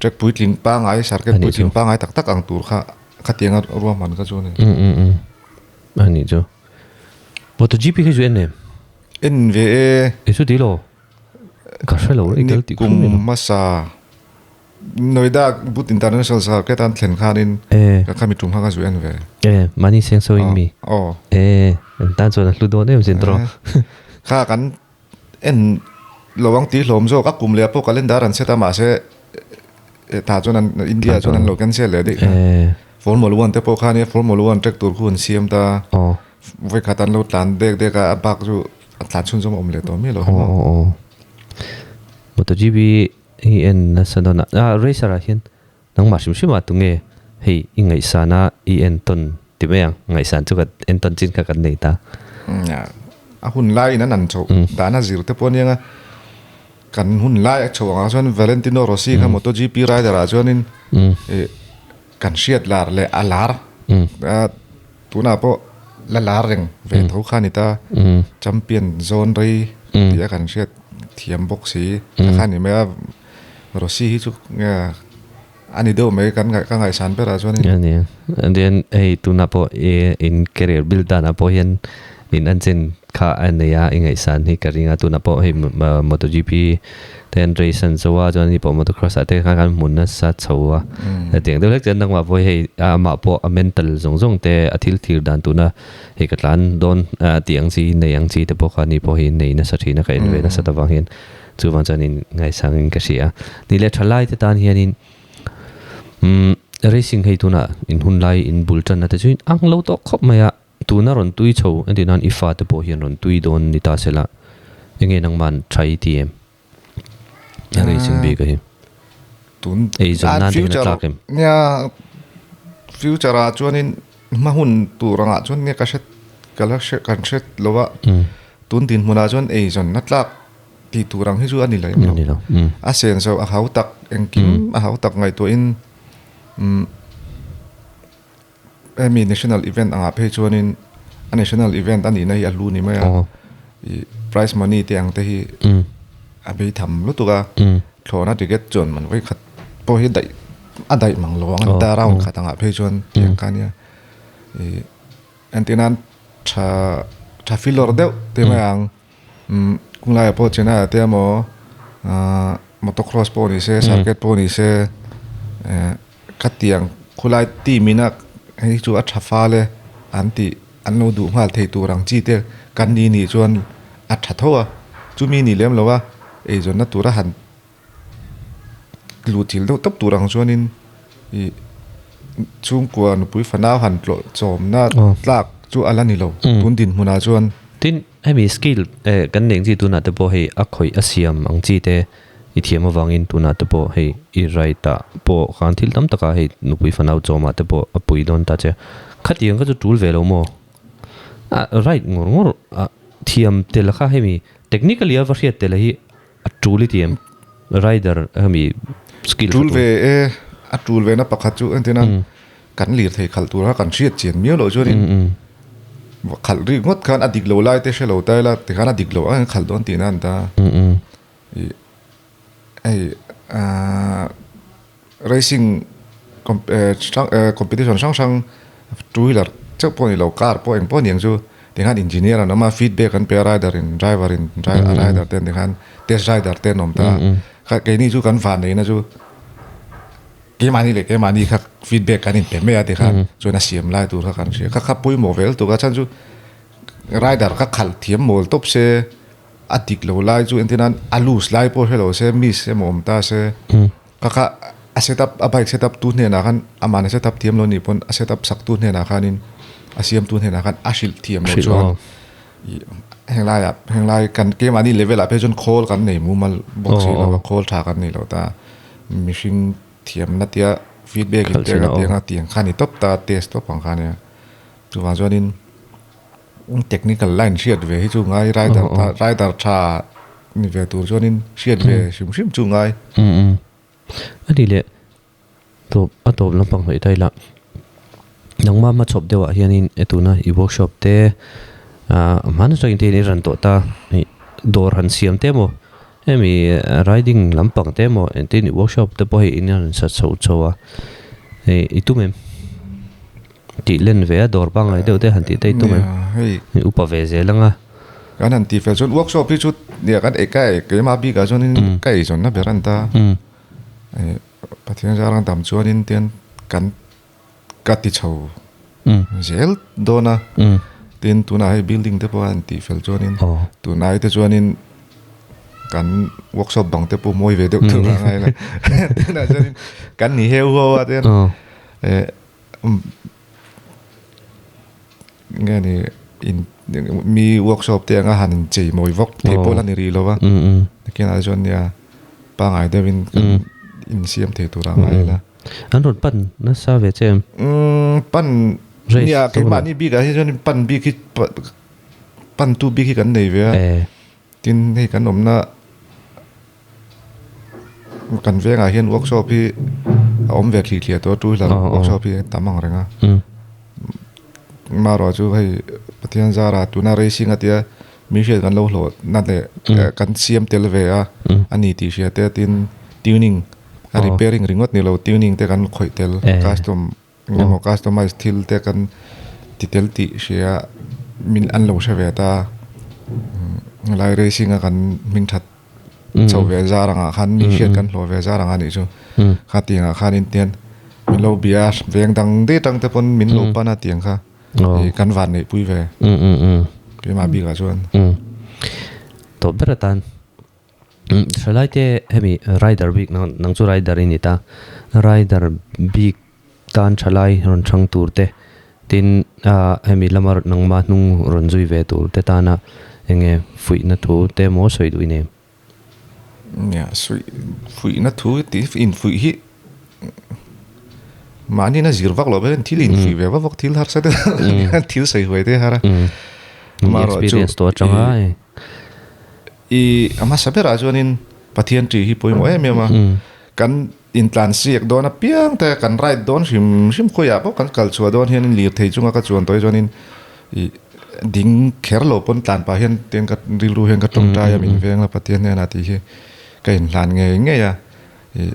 track puitling pangai circuit puitling pangai tak tak ang tur kha khatianga ruahman kha chu a ni. A nih chu MotoGP khi chu en em? En ve e. E chu ti lo. Ka hre lo i tel tih Kum hmasa Noida Buddh International Circuit an thlen khanin ka khami tum kha ka zu en ve. E mahni seng so in mi. Aw. E an tan chuan a hlu dawn em sin tawh. Kha kan en lo ang tih hlawm zawk a kum leh pawh calendar an set a mahse tah chuan an India chuan an lo cancel leh daih kha. Formula One te pawh khan Formula One track tur khu an siam ta. Vawikhat an lo tlan dek dek a a bak chu a tlan chhunzawm a awm leh tawh miah lo kha maw. Aw aw MotoGP hi en nasa dawn a, ah racer ah hian nangmah hrim hrim ah tunge hei i ngaihsan a i entawn ti mai ang, ngaihsan chu ka entawn chin kha kan nei ta. A hun laiin an an chhoh dan a zir te pawh aniang a, kan hun lai a chhoh angah chuan Valentino Rossi kha MotoGP rider ah chuanin ih kan hriat lar leh a lar a Tunah pawh la lar reng ve tho kha a ni ta. Champion zawn rei tih a kan hriat thiam bawk si. Kha kha a ni mai a, Rossi hi chu nge a ni deuh mai kan ka ngaihsan berah chuan in. A ni a, then hei tunah pawh i in career build danah pawh hian in an chen kha a nei a, i ngaihsan hi ka ring a, tunah pawh hei MotoGP te an race an zo a, chuan ni pawh motocross ah te khan kan hmu nasa chho a, hetiang deuh hlek chuan nangmah pawh hei amah pawh a mental zawng zawng te a thil thlir dan tuna hei ka tlan dawn tih ang chi nei ang chi te pawh kha ni pawh hi nei nasa thin a, ka en ve nasat avang hian chuvang chuan in ngaisang in ka hria a, ni leh thalai te tan hianin umm racing hei tunah in hun lai in bul tanna te chu in ang lo tawh khawp mai a. Tuna rawn tui chho entir nan i fate pawh hian rawn tui dawn ni ta sela, enge nangman tha i ti em? A racing bik a hi. Tun Ei zawn nan te hian a tlak em? Nia, future ah chuanin hma hun tur angah chuan nia ka hre ka la hre kan hre lo a, tun dinhmunah chuan ei zawn a tlak tih tur ang hi chu a ni lem lo. Ni lo. A senso a hau tak engkim a hau tak ngaihtuahin umm. Hemi national event angah phei chuanin a national event a nihna hi a hlu ni mai a, ih prize money te ang te hi a bei tham lutuk a, thlawhna ticket chuan man vawi khat pawh hi daih a daih mang lo ang a ni ta round khat angah phei chuan tiang kha ania ih entir nan tha tha filawr deuh te mai ang khunglaiah pawh Chennai ah te emaw ah motocross pawh ni se circuit pawh ni se eh. Khatiang khulai team ina hei chu a tha fal e an tih an lo duh nghal thei tur ang chi te kan ni nih chuan a tha tho a, chumi nih lem lo a eizawnna tura han luh thil deuh tawp tur ang chuanin ih Chhungkua nupui fanau han tlawh chawmna tlak chu a la ni lo tun dinhmunah chuan. Tin, hemi skill kan neih ang chi tunah te pawh hei a khawih a siam ang chi te i thiam avangin tunah te pawh hei i right ah pawh khan thil tam takah hei nupui fanau chawmah te pawh a pui dawn ta che. Khatiang kha chu tul ve lo maw? A right ngawr ngawr a thiam tel kha hemi technically a va hriat tel hi A tul i ti em? Rider hemi skill Tul ve e, a tul ve na pakhat chu entir nan kan lirthei khalh tura kan hriat chian miau loh chuanin khalh rik ngawt khan a dik lo lai te hre lo ta ila tikhan a dik lo ang khalh dawn tihna a ni ta. Ih hei ahh racing competition hrang hrang two wheeler chauh pawh ni lo car pawh engpawh ni ang chu tikhan engineer an awm a feedback an pe a rider in driver in rider te an tikhan test rider te an awm ta a keini chu kan van neihna chu keimahni leh keimahni kha feedback kan inpe mai a tikhan chuan a siam lai tur kha kan hria kha kha pawimawh ve lutuk a chhan chu rider kha khalh thiam mawl tawp se a dik lo lai chu entir nan a loose lai pawh hre lo se miss emaw awm ta se. Ka kha a set up a bike set up tu hnenah khan amahna set up thiam lo nih pawn a set up sak tu hnenah khanin a siam tu hnenah khan a hrilh thiam loh chuan ih henglai ah henglai kan keimahni level ah phei chuan khawl kan nei mumal bawk si lo a khawl tha kan nei lo ta mihring thiamna tia feedback in pek a tiang a tiang kha ni tawp ta test tawp ang kha nia chuvang chuanin technical line hriat ve hi chu ngai rider rider tha ni ve tur chuanin hriat ve hrim hrim chu ngai. A ni leh tawp a tawp lampang hnawih ta ila nangmah hmachhawp deuhah hianin e tuna i workshop te ah hman atangin te hian i ran tawh ta ih dawr han siam te emaw hemi riding lampang te emaw engtin i workshop te pawh hei in rawn sa chho chho a hei i tum em? Tih len ve a dawr pangngai deuh te han tih te i tum em? Hei upa ve zel ang a. Kan han tih fel chuan workshop hi chu nia kan ei ka ei keimah bikah chuanin ka eizawnna ber a ni ta. Pathian zarang dam chuanin tian kan ka ti chho zel dawn a. Tin tunah hei building te pawh a han tih fel chuanin tunai te chuanin kan workshop bang te pawh mawi ve deuh theuh a ngai la. Tunah chuanin kan ni heu ho a tian Nge ni in mi workshop te anga han inchei mawi vak thei pawh la ni rih lo va nakinah chuan nia pangngai deuhin kan insiam thei tur a ngai ila. An rawn pan nasa ve che em? Pan nia keimahni bikah hi chuan pan bik hi pantu bik hi kan nei ve a tin hei kan awmna Kan vengah hian workshop hi a awm ve thli thliah tawh a two wheeler workshop hi tam ang reng a marawh chu hei Pathian zara tuna racing a tia mi hriat kan lo hlawh na leh kan siam tel ve a a ni tih hria te tin tuning a repairing ringawt ni lo tuning te kan khawih tel custom Engemaw customize thil te kan ti tel tih hria min an lo hre ve ta helai racing a kan hming that chho ve zar angah khan mi hriat kan hlawh ve zar ang a nih chu kha tiangah khan in tian min lo bia veng dang daih atang te pawn min lo pan a tiang kha ih kan van neih pui ve keimah bikah chuan. Tawp ber atan Thalai te hemi rider bik nang chu rider i ni ta rider bik tan thalai rawn chhang tur te tin hemi lama nangma hnung rawn zui ve tur te tana enge fuihna thu te emaw sawi duh i nei em? Nia suih fuihna thu tih infuih hi mahni na zir vak loh hian thil infuih ve vak vak thil harsa deuh thil sawi huai te har a. Experience tawh atanga. I a hmasa berah chuanin Pathian ṭih hi pawimawh em em a, kan intlansiak dawn apiang te kan ride dawn hrim hrim khawiah pawh kan kal chhuah dawn hianin lirthei chunga ka chuan tawh hi chuanin ih ding kher lo pawn tlan pah hian tiang ka rilru hian ka tawngtai a min veng la Pathian hnenah tih hi ka inhlan ngei ngei a, ih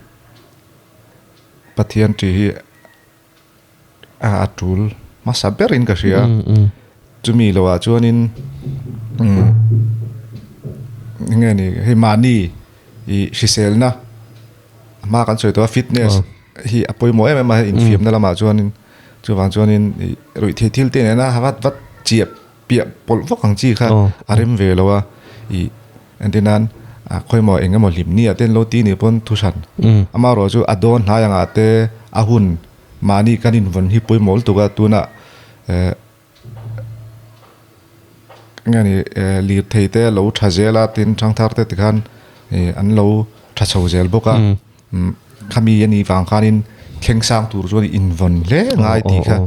Pathian ṭih hi a tul hmasa berin ka hria chumi loah chuanin eng nge ni hei mahni ih hriselna hma kan sawi tawh a fitness hi a pawimawh em em a hei infiamna lamah chuanin chuvang chuanin ih ruihtheih thil te nena vat vat chiah piah pawlh vak ang chi kha a rem ve lo a ih entir nan ah khawimaw eng emaw hlim ni ah te an lo ti nih pawn thu hran amaherawhchu a dawn hnai angah te a hun. Mahni kan invawn hi pawimawh lutuk a, tunah eh enge ni eh lirthei te lo tha zel a tin thangthar te tikhan ih an lo tha chho zel bawk a umm khami a nih vang khanin thleng sang tur chuan invawn hle ngai tih kha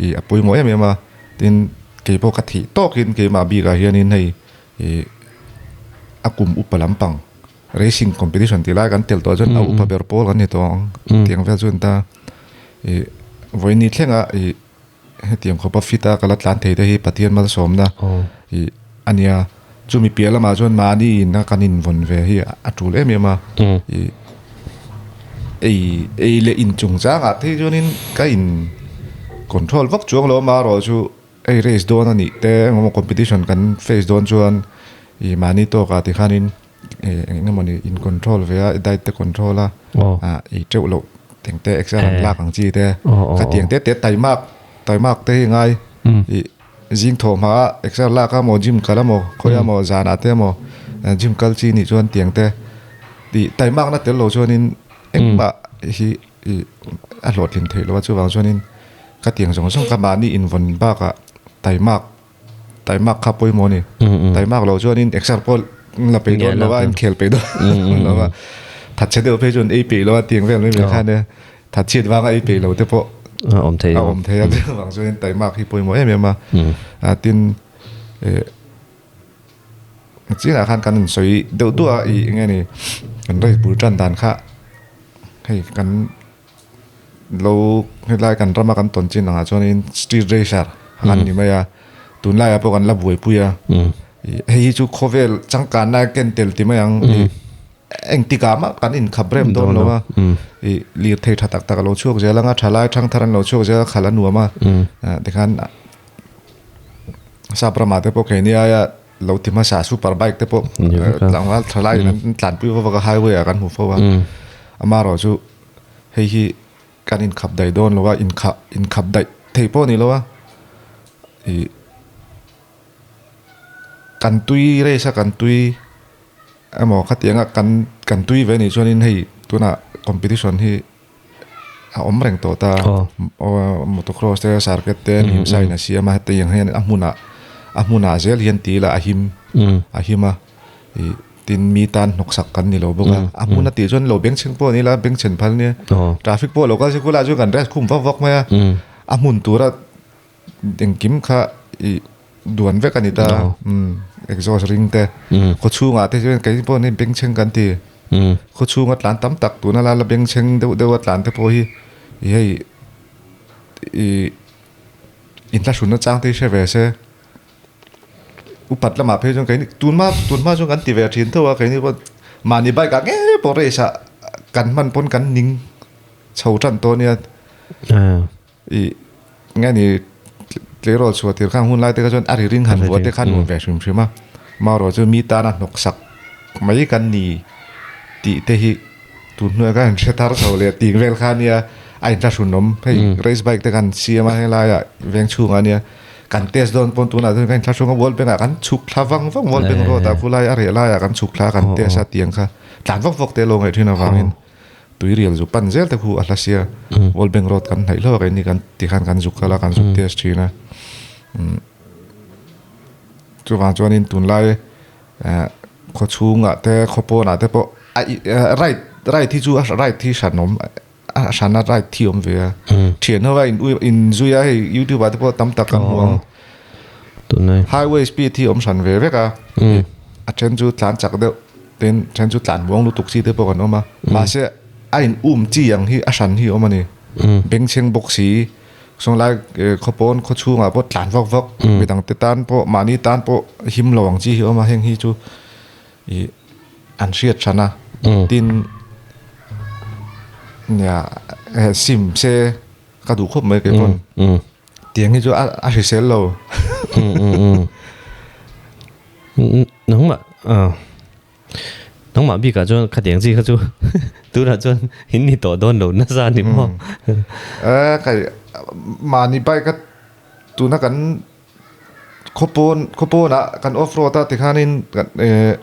ih a pawimawh em em a tin keipawh ka thih tawkin keimah bikah hianin hei ih a kum upa lampang. Racing competition tih lai kan tel tawh chuan a upa ber pawl kan ni tawh ang tiang vel chu an ta ih vawiin thlenga ih hetiang khawpa fit a ka la tlan thei te hi Pathian malsawmna ih a nia chumi piah lamah chuan mahni in a kan invawn ve hi a tul em em a ih ei ei leh in chungchangah te hi chuanin ka in control vak chuang lo amaherawh chu Hei race dawn a nih te engemaw competition kan face dawn chuan ih mahni tawkah ti khanin ih eng emaw ni in control ve a diet te control a ah ei teuh loh teng te exer an lak ang chi te khatiang te te taimak taimak te hi ngai ih zing thawh hma a exer lak a maw gym kal a maw khawi a maw zanah te emaw gym kal chi nih chuan tiang te tih taimak na tel lo chuanin engmah hi ih a hlawhtlin theih loh a chuvang chuanin. Ka tiang zawng zawng kha mahni invawn bakah taimak taimak kha pawimawh a ni. Taimak loh chuanin exer pawh la peih dawn lo a, inkhel peih dawn lo a. Thatchhe deuh phei chuan ei peih lo a tiang vel mai mai khan e thatchhiat vanga ei peih lo te pawh a awm thei a awm thei a. Chuvang chuanin taimak hi pawimawh em em a. Tin eh chinah khan kan insawi deuh duah a ih eng nge ni kan race bul tan dan kha hei kan. Lo helai kan rama kan tawn chin angah chuanin street racer an ni mai a, tunlaiah pawh kan la buaipui a, hei hi chu khawvel changkanna ken tel ti mai ang ih engtikah mah kan inkhap rem dawn lo a, ih lirthei tha tak tak a lo chhuak zel anga thalai thangthar an lo chhuak zel a khalh a nuam a, tikhan sap ramah te pawh keini aia lo ti hmasa super bike te pawh tlangval thalaiin an tlanpui vak vak a highway ah kan hmu fo a, amaherawh chu. Hei hi kan inkhap daih dawn lo a, inkhah inkhap daih thei pawh a ni lo a, ih kan tui race a kan tui emaw khatianga kan kan tui ve anih chuanin hei tunah competition hi a awm reng tawh ta aw motocross te circuit te hlimsa in a siam a hetiang hian a hmunah a hmunah zel hian ti ila a him a him a ih. Tin mi tan hnawksak kan ni lo bawk a, a hmun a tih chuan lo bengchheng pawh a ni la, bengchhen phal nia. Traffic pawh lo kal se khulaiah chuan kan rest khum vak vak mai a, a hmun tura engkim kha ih duan vek a ni ta, exhaust ring te, khawchhungah te chuan kei pawh ni bengchheng kan ti, khawchhunga tlan tam tak tuna la la bengchheng deuh deuh a tlan te pawh hi ih hei ih inthlahrunna chang te hi hre ve se. Upat lamah phei chuan keini tunhma tunhma chuan kan ti ve thin tho a keini pawh mahni bike ah ngei pawh race ah kan hman pawn kan ning chho tan tawh ania ih nge ni tleirawl chhuah tir khan hun lai te kha chuan a ri ring han vuah te khan nuam ve hrim hrim a marawh chu mi tana hnawk sak mai kan ni tih te hi tun hnuai khan hre thar chho leh ting vel kha ania a inthlahrunawm hei race bike te khan siam a helaiah veng chhungah ania. Kan test dawn pawn tunah chuan kan inthlahrung a World Bank ah kan chhuk thla vang vang World Bank road ah khulai a reh laiah kan chhuk thla kan test a tiang kha tlan vak vak te lo ngaih thin avangin tuirial zu pan zel te khu a hla sia World Bank road kan hnaih hlauh a keini kan tikhan kan zuk kal a kan zuk test thin a chuvang chuanin tunlai khawchhungah te khawpawnah te pawh a ride ride hi chu ride hi hranawm. A hrana ride thi awm ve a. Thian ho a in ui in zui a hei youtube ah te pawh tam tak kan hmu ang. Tunlai. Highway speed hi awm hran ve vek a. A then chu tlan chak deuh tin then chu tlan muang lutuk chi te pawh kan awm a. Mahse a in um chi ang hi a hran hi awm a ni. Bengchheng bawk si sawnglai khawpawn khaw chhungah pawh tlan vak vak midang te tan pawh mahni tan pawh him lo ang chi hi awm a heng hi chu Ih an hriat hran a tin nia sim se ka duh khawp mai kei pawn tiang hi chu a hrisel lo. Nangmah nangmah bikah chuan khatiang chi kha chu tunah chuan in ni tawh dawn lo nasa ni maw? Kai mahni bike a tuna kan Khawpawn khawpawnah kan off road a tikhanin kan eh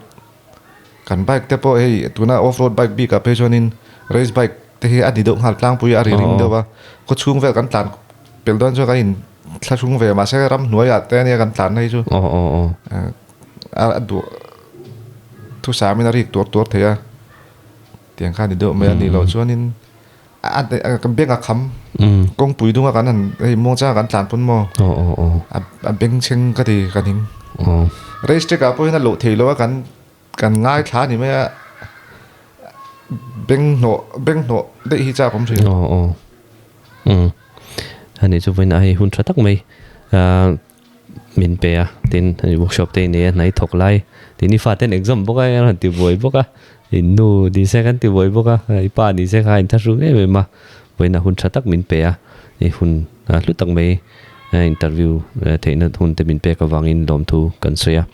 kan bike te pawh hei tuna off road bike bikah phei chuanin race bike. te hi a ni deuh nghal tlangpui a ri ring deuh a, khaw chhung vel kan tlan pel dawn chuan kan in thlahrung ve mahse ramhnuaiah te ania kan tlanna hi chu a duh thusamin a rik tuar tuar thei a, tiang kha a ni deuh mai a nih loh chuanin a beng a kham kawngpui dunga kan han hei muangchanga kan tlan pawn maw a bengchheng ka ti ka ning race track ah pawhin a loh theih loh a kan. Kan ngaithla ni mai a, beng hnawh beng hnawh daih hi chak awm thin. Aw aw umm ani chu vawiin ah hei hun tha tak mai ah min pe a tin hei workshop te i nei a hnai thawk lai tin i faten exam bawk a an rawn ti buai bawk a in nu ni se kan ti buai bawk a i pa ni se kha a inthlahrung em em a vawiin ah hun tha tak min pe a i hun hlu tak mai interview theihna hun te min pek avangin lawmthu kan sawi a,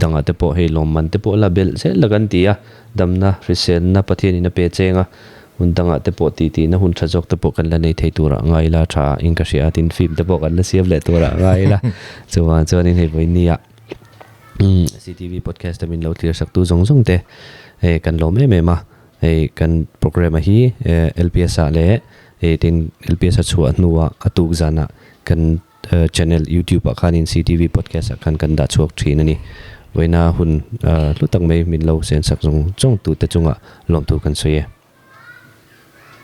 dangah te pawh hei lawmman te pawh la belh zel la kan ti a, damna hriselna Pathianin a pe cheng a, hun dangah te pawh titihna hun tha zawk te pawh kan la nei thei turah ngai ila tha in ka hria a, tin film te pawh kan la siam leh turah ngai ila, chuvang chuanin hei vawinia CTV podcast a min lo thlir saktu zawng zawng te hei kan lawm em em a, hei kan programme a hi LPS ah leh Hei tin LPS a chhuah hnuah a tuk zanah kan channel YouTube ah khanin CTV podcast ah khan kan dah chhuak thin a ni. Vawiina hun hlu tak mai min lo sensak zawng zawng tute chungah lawmthu kan sawi e.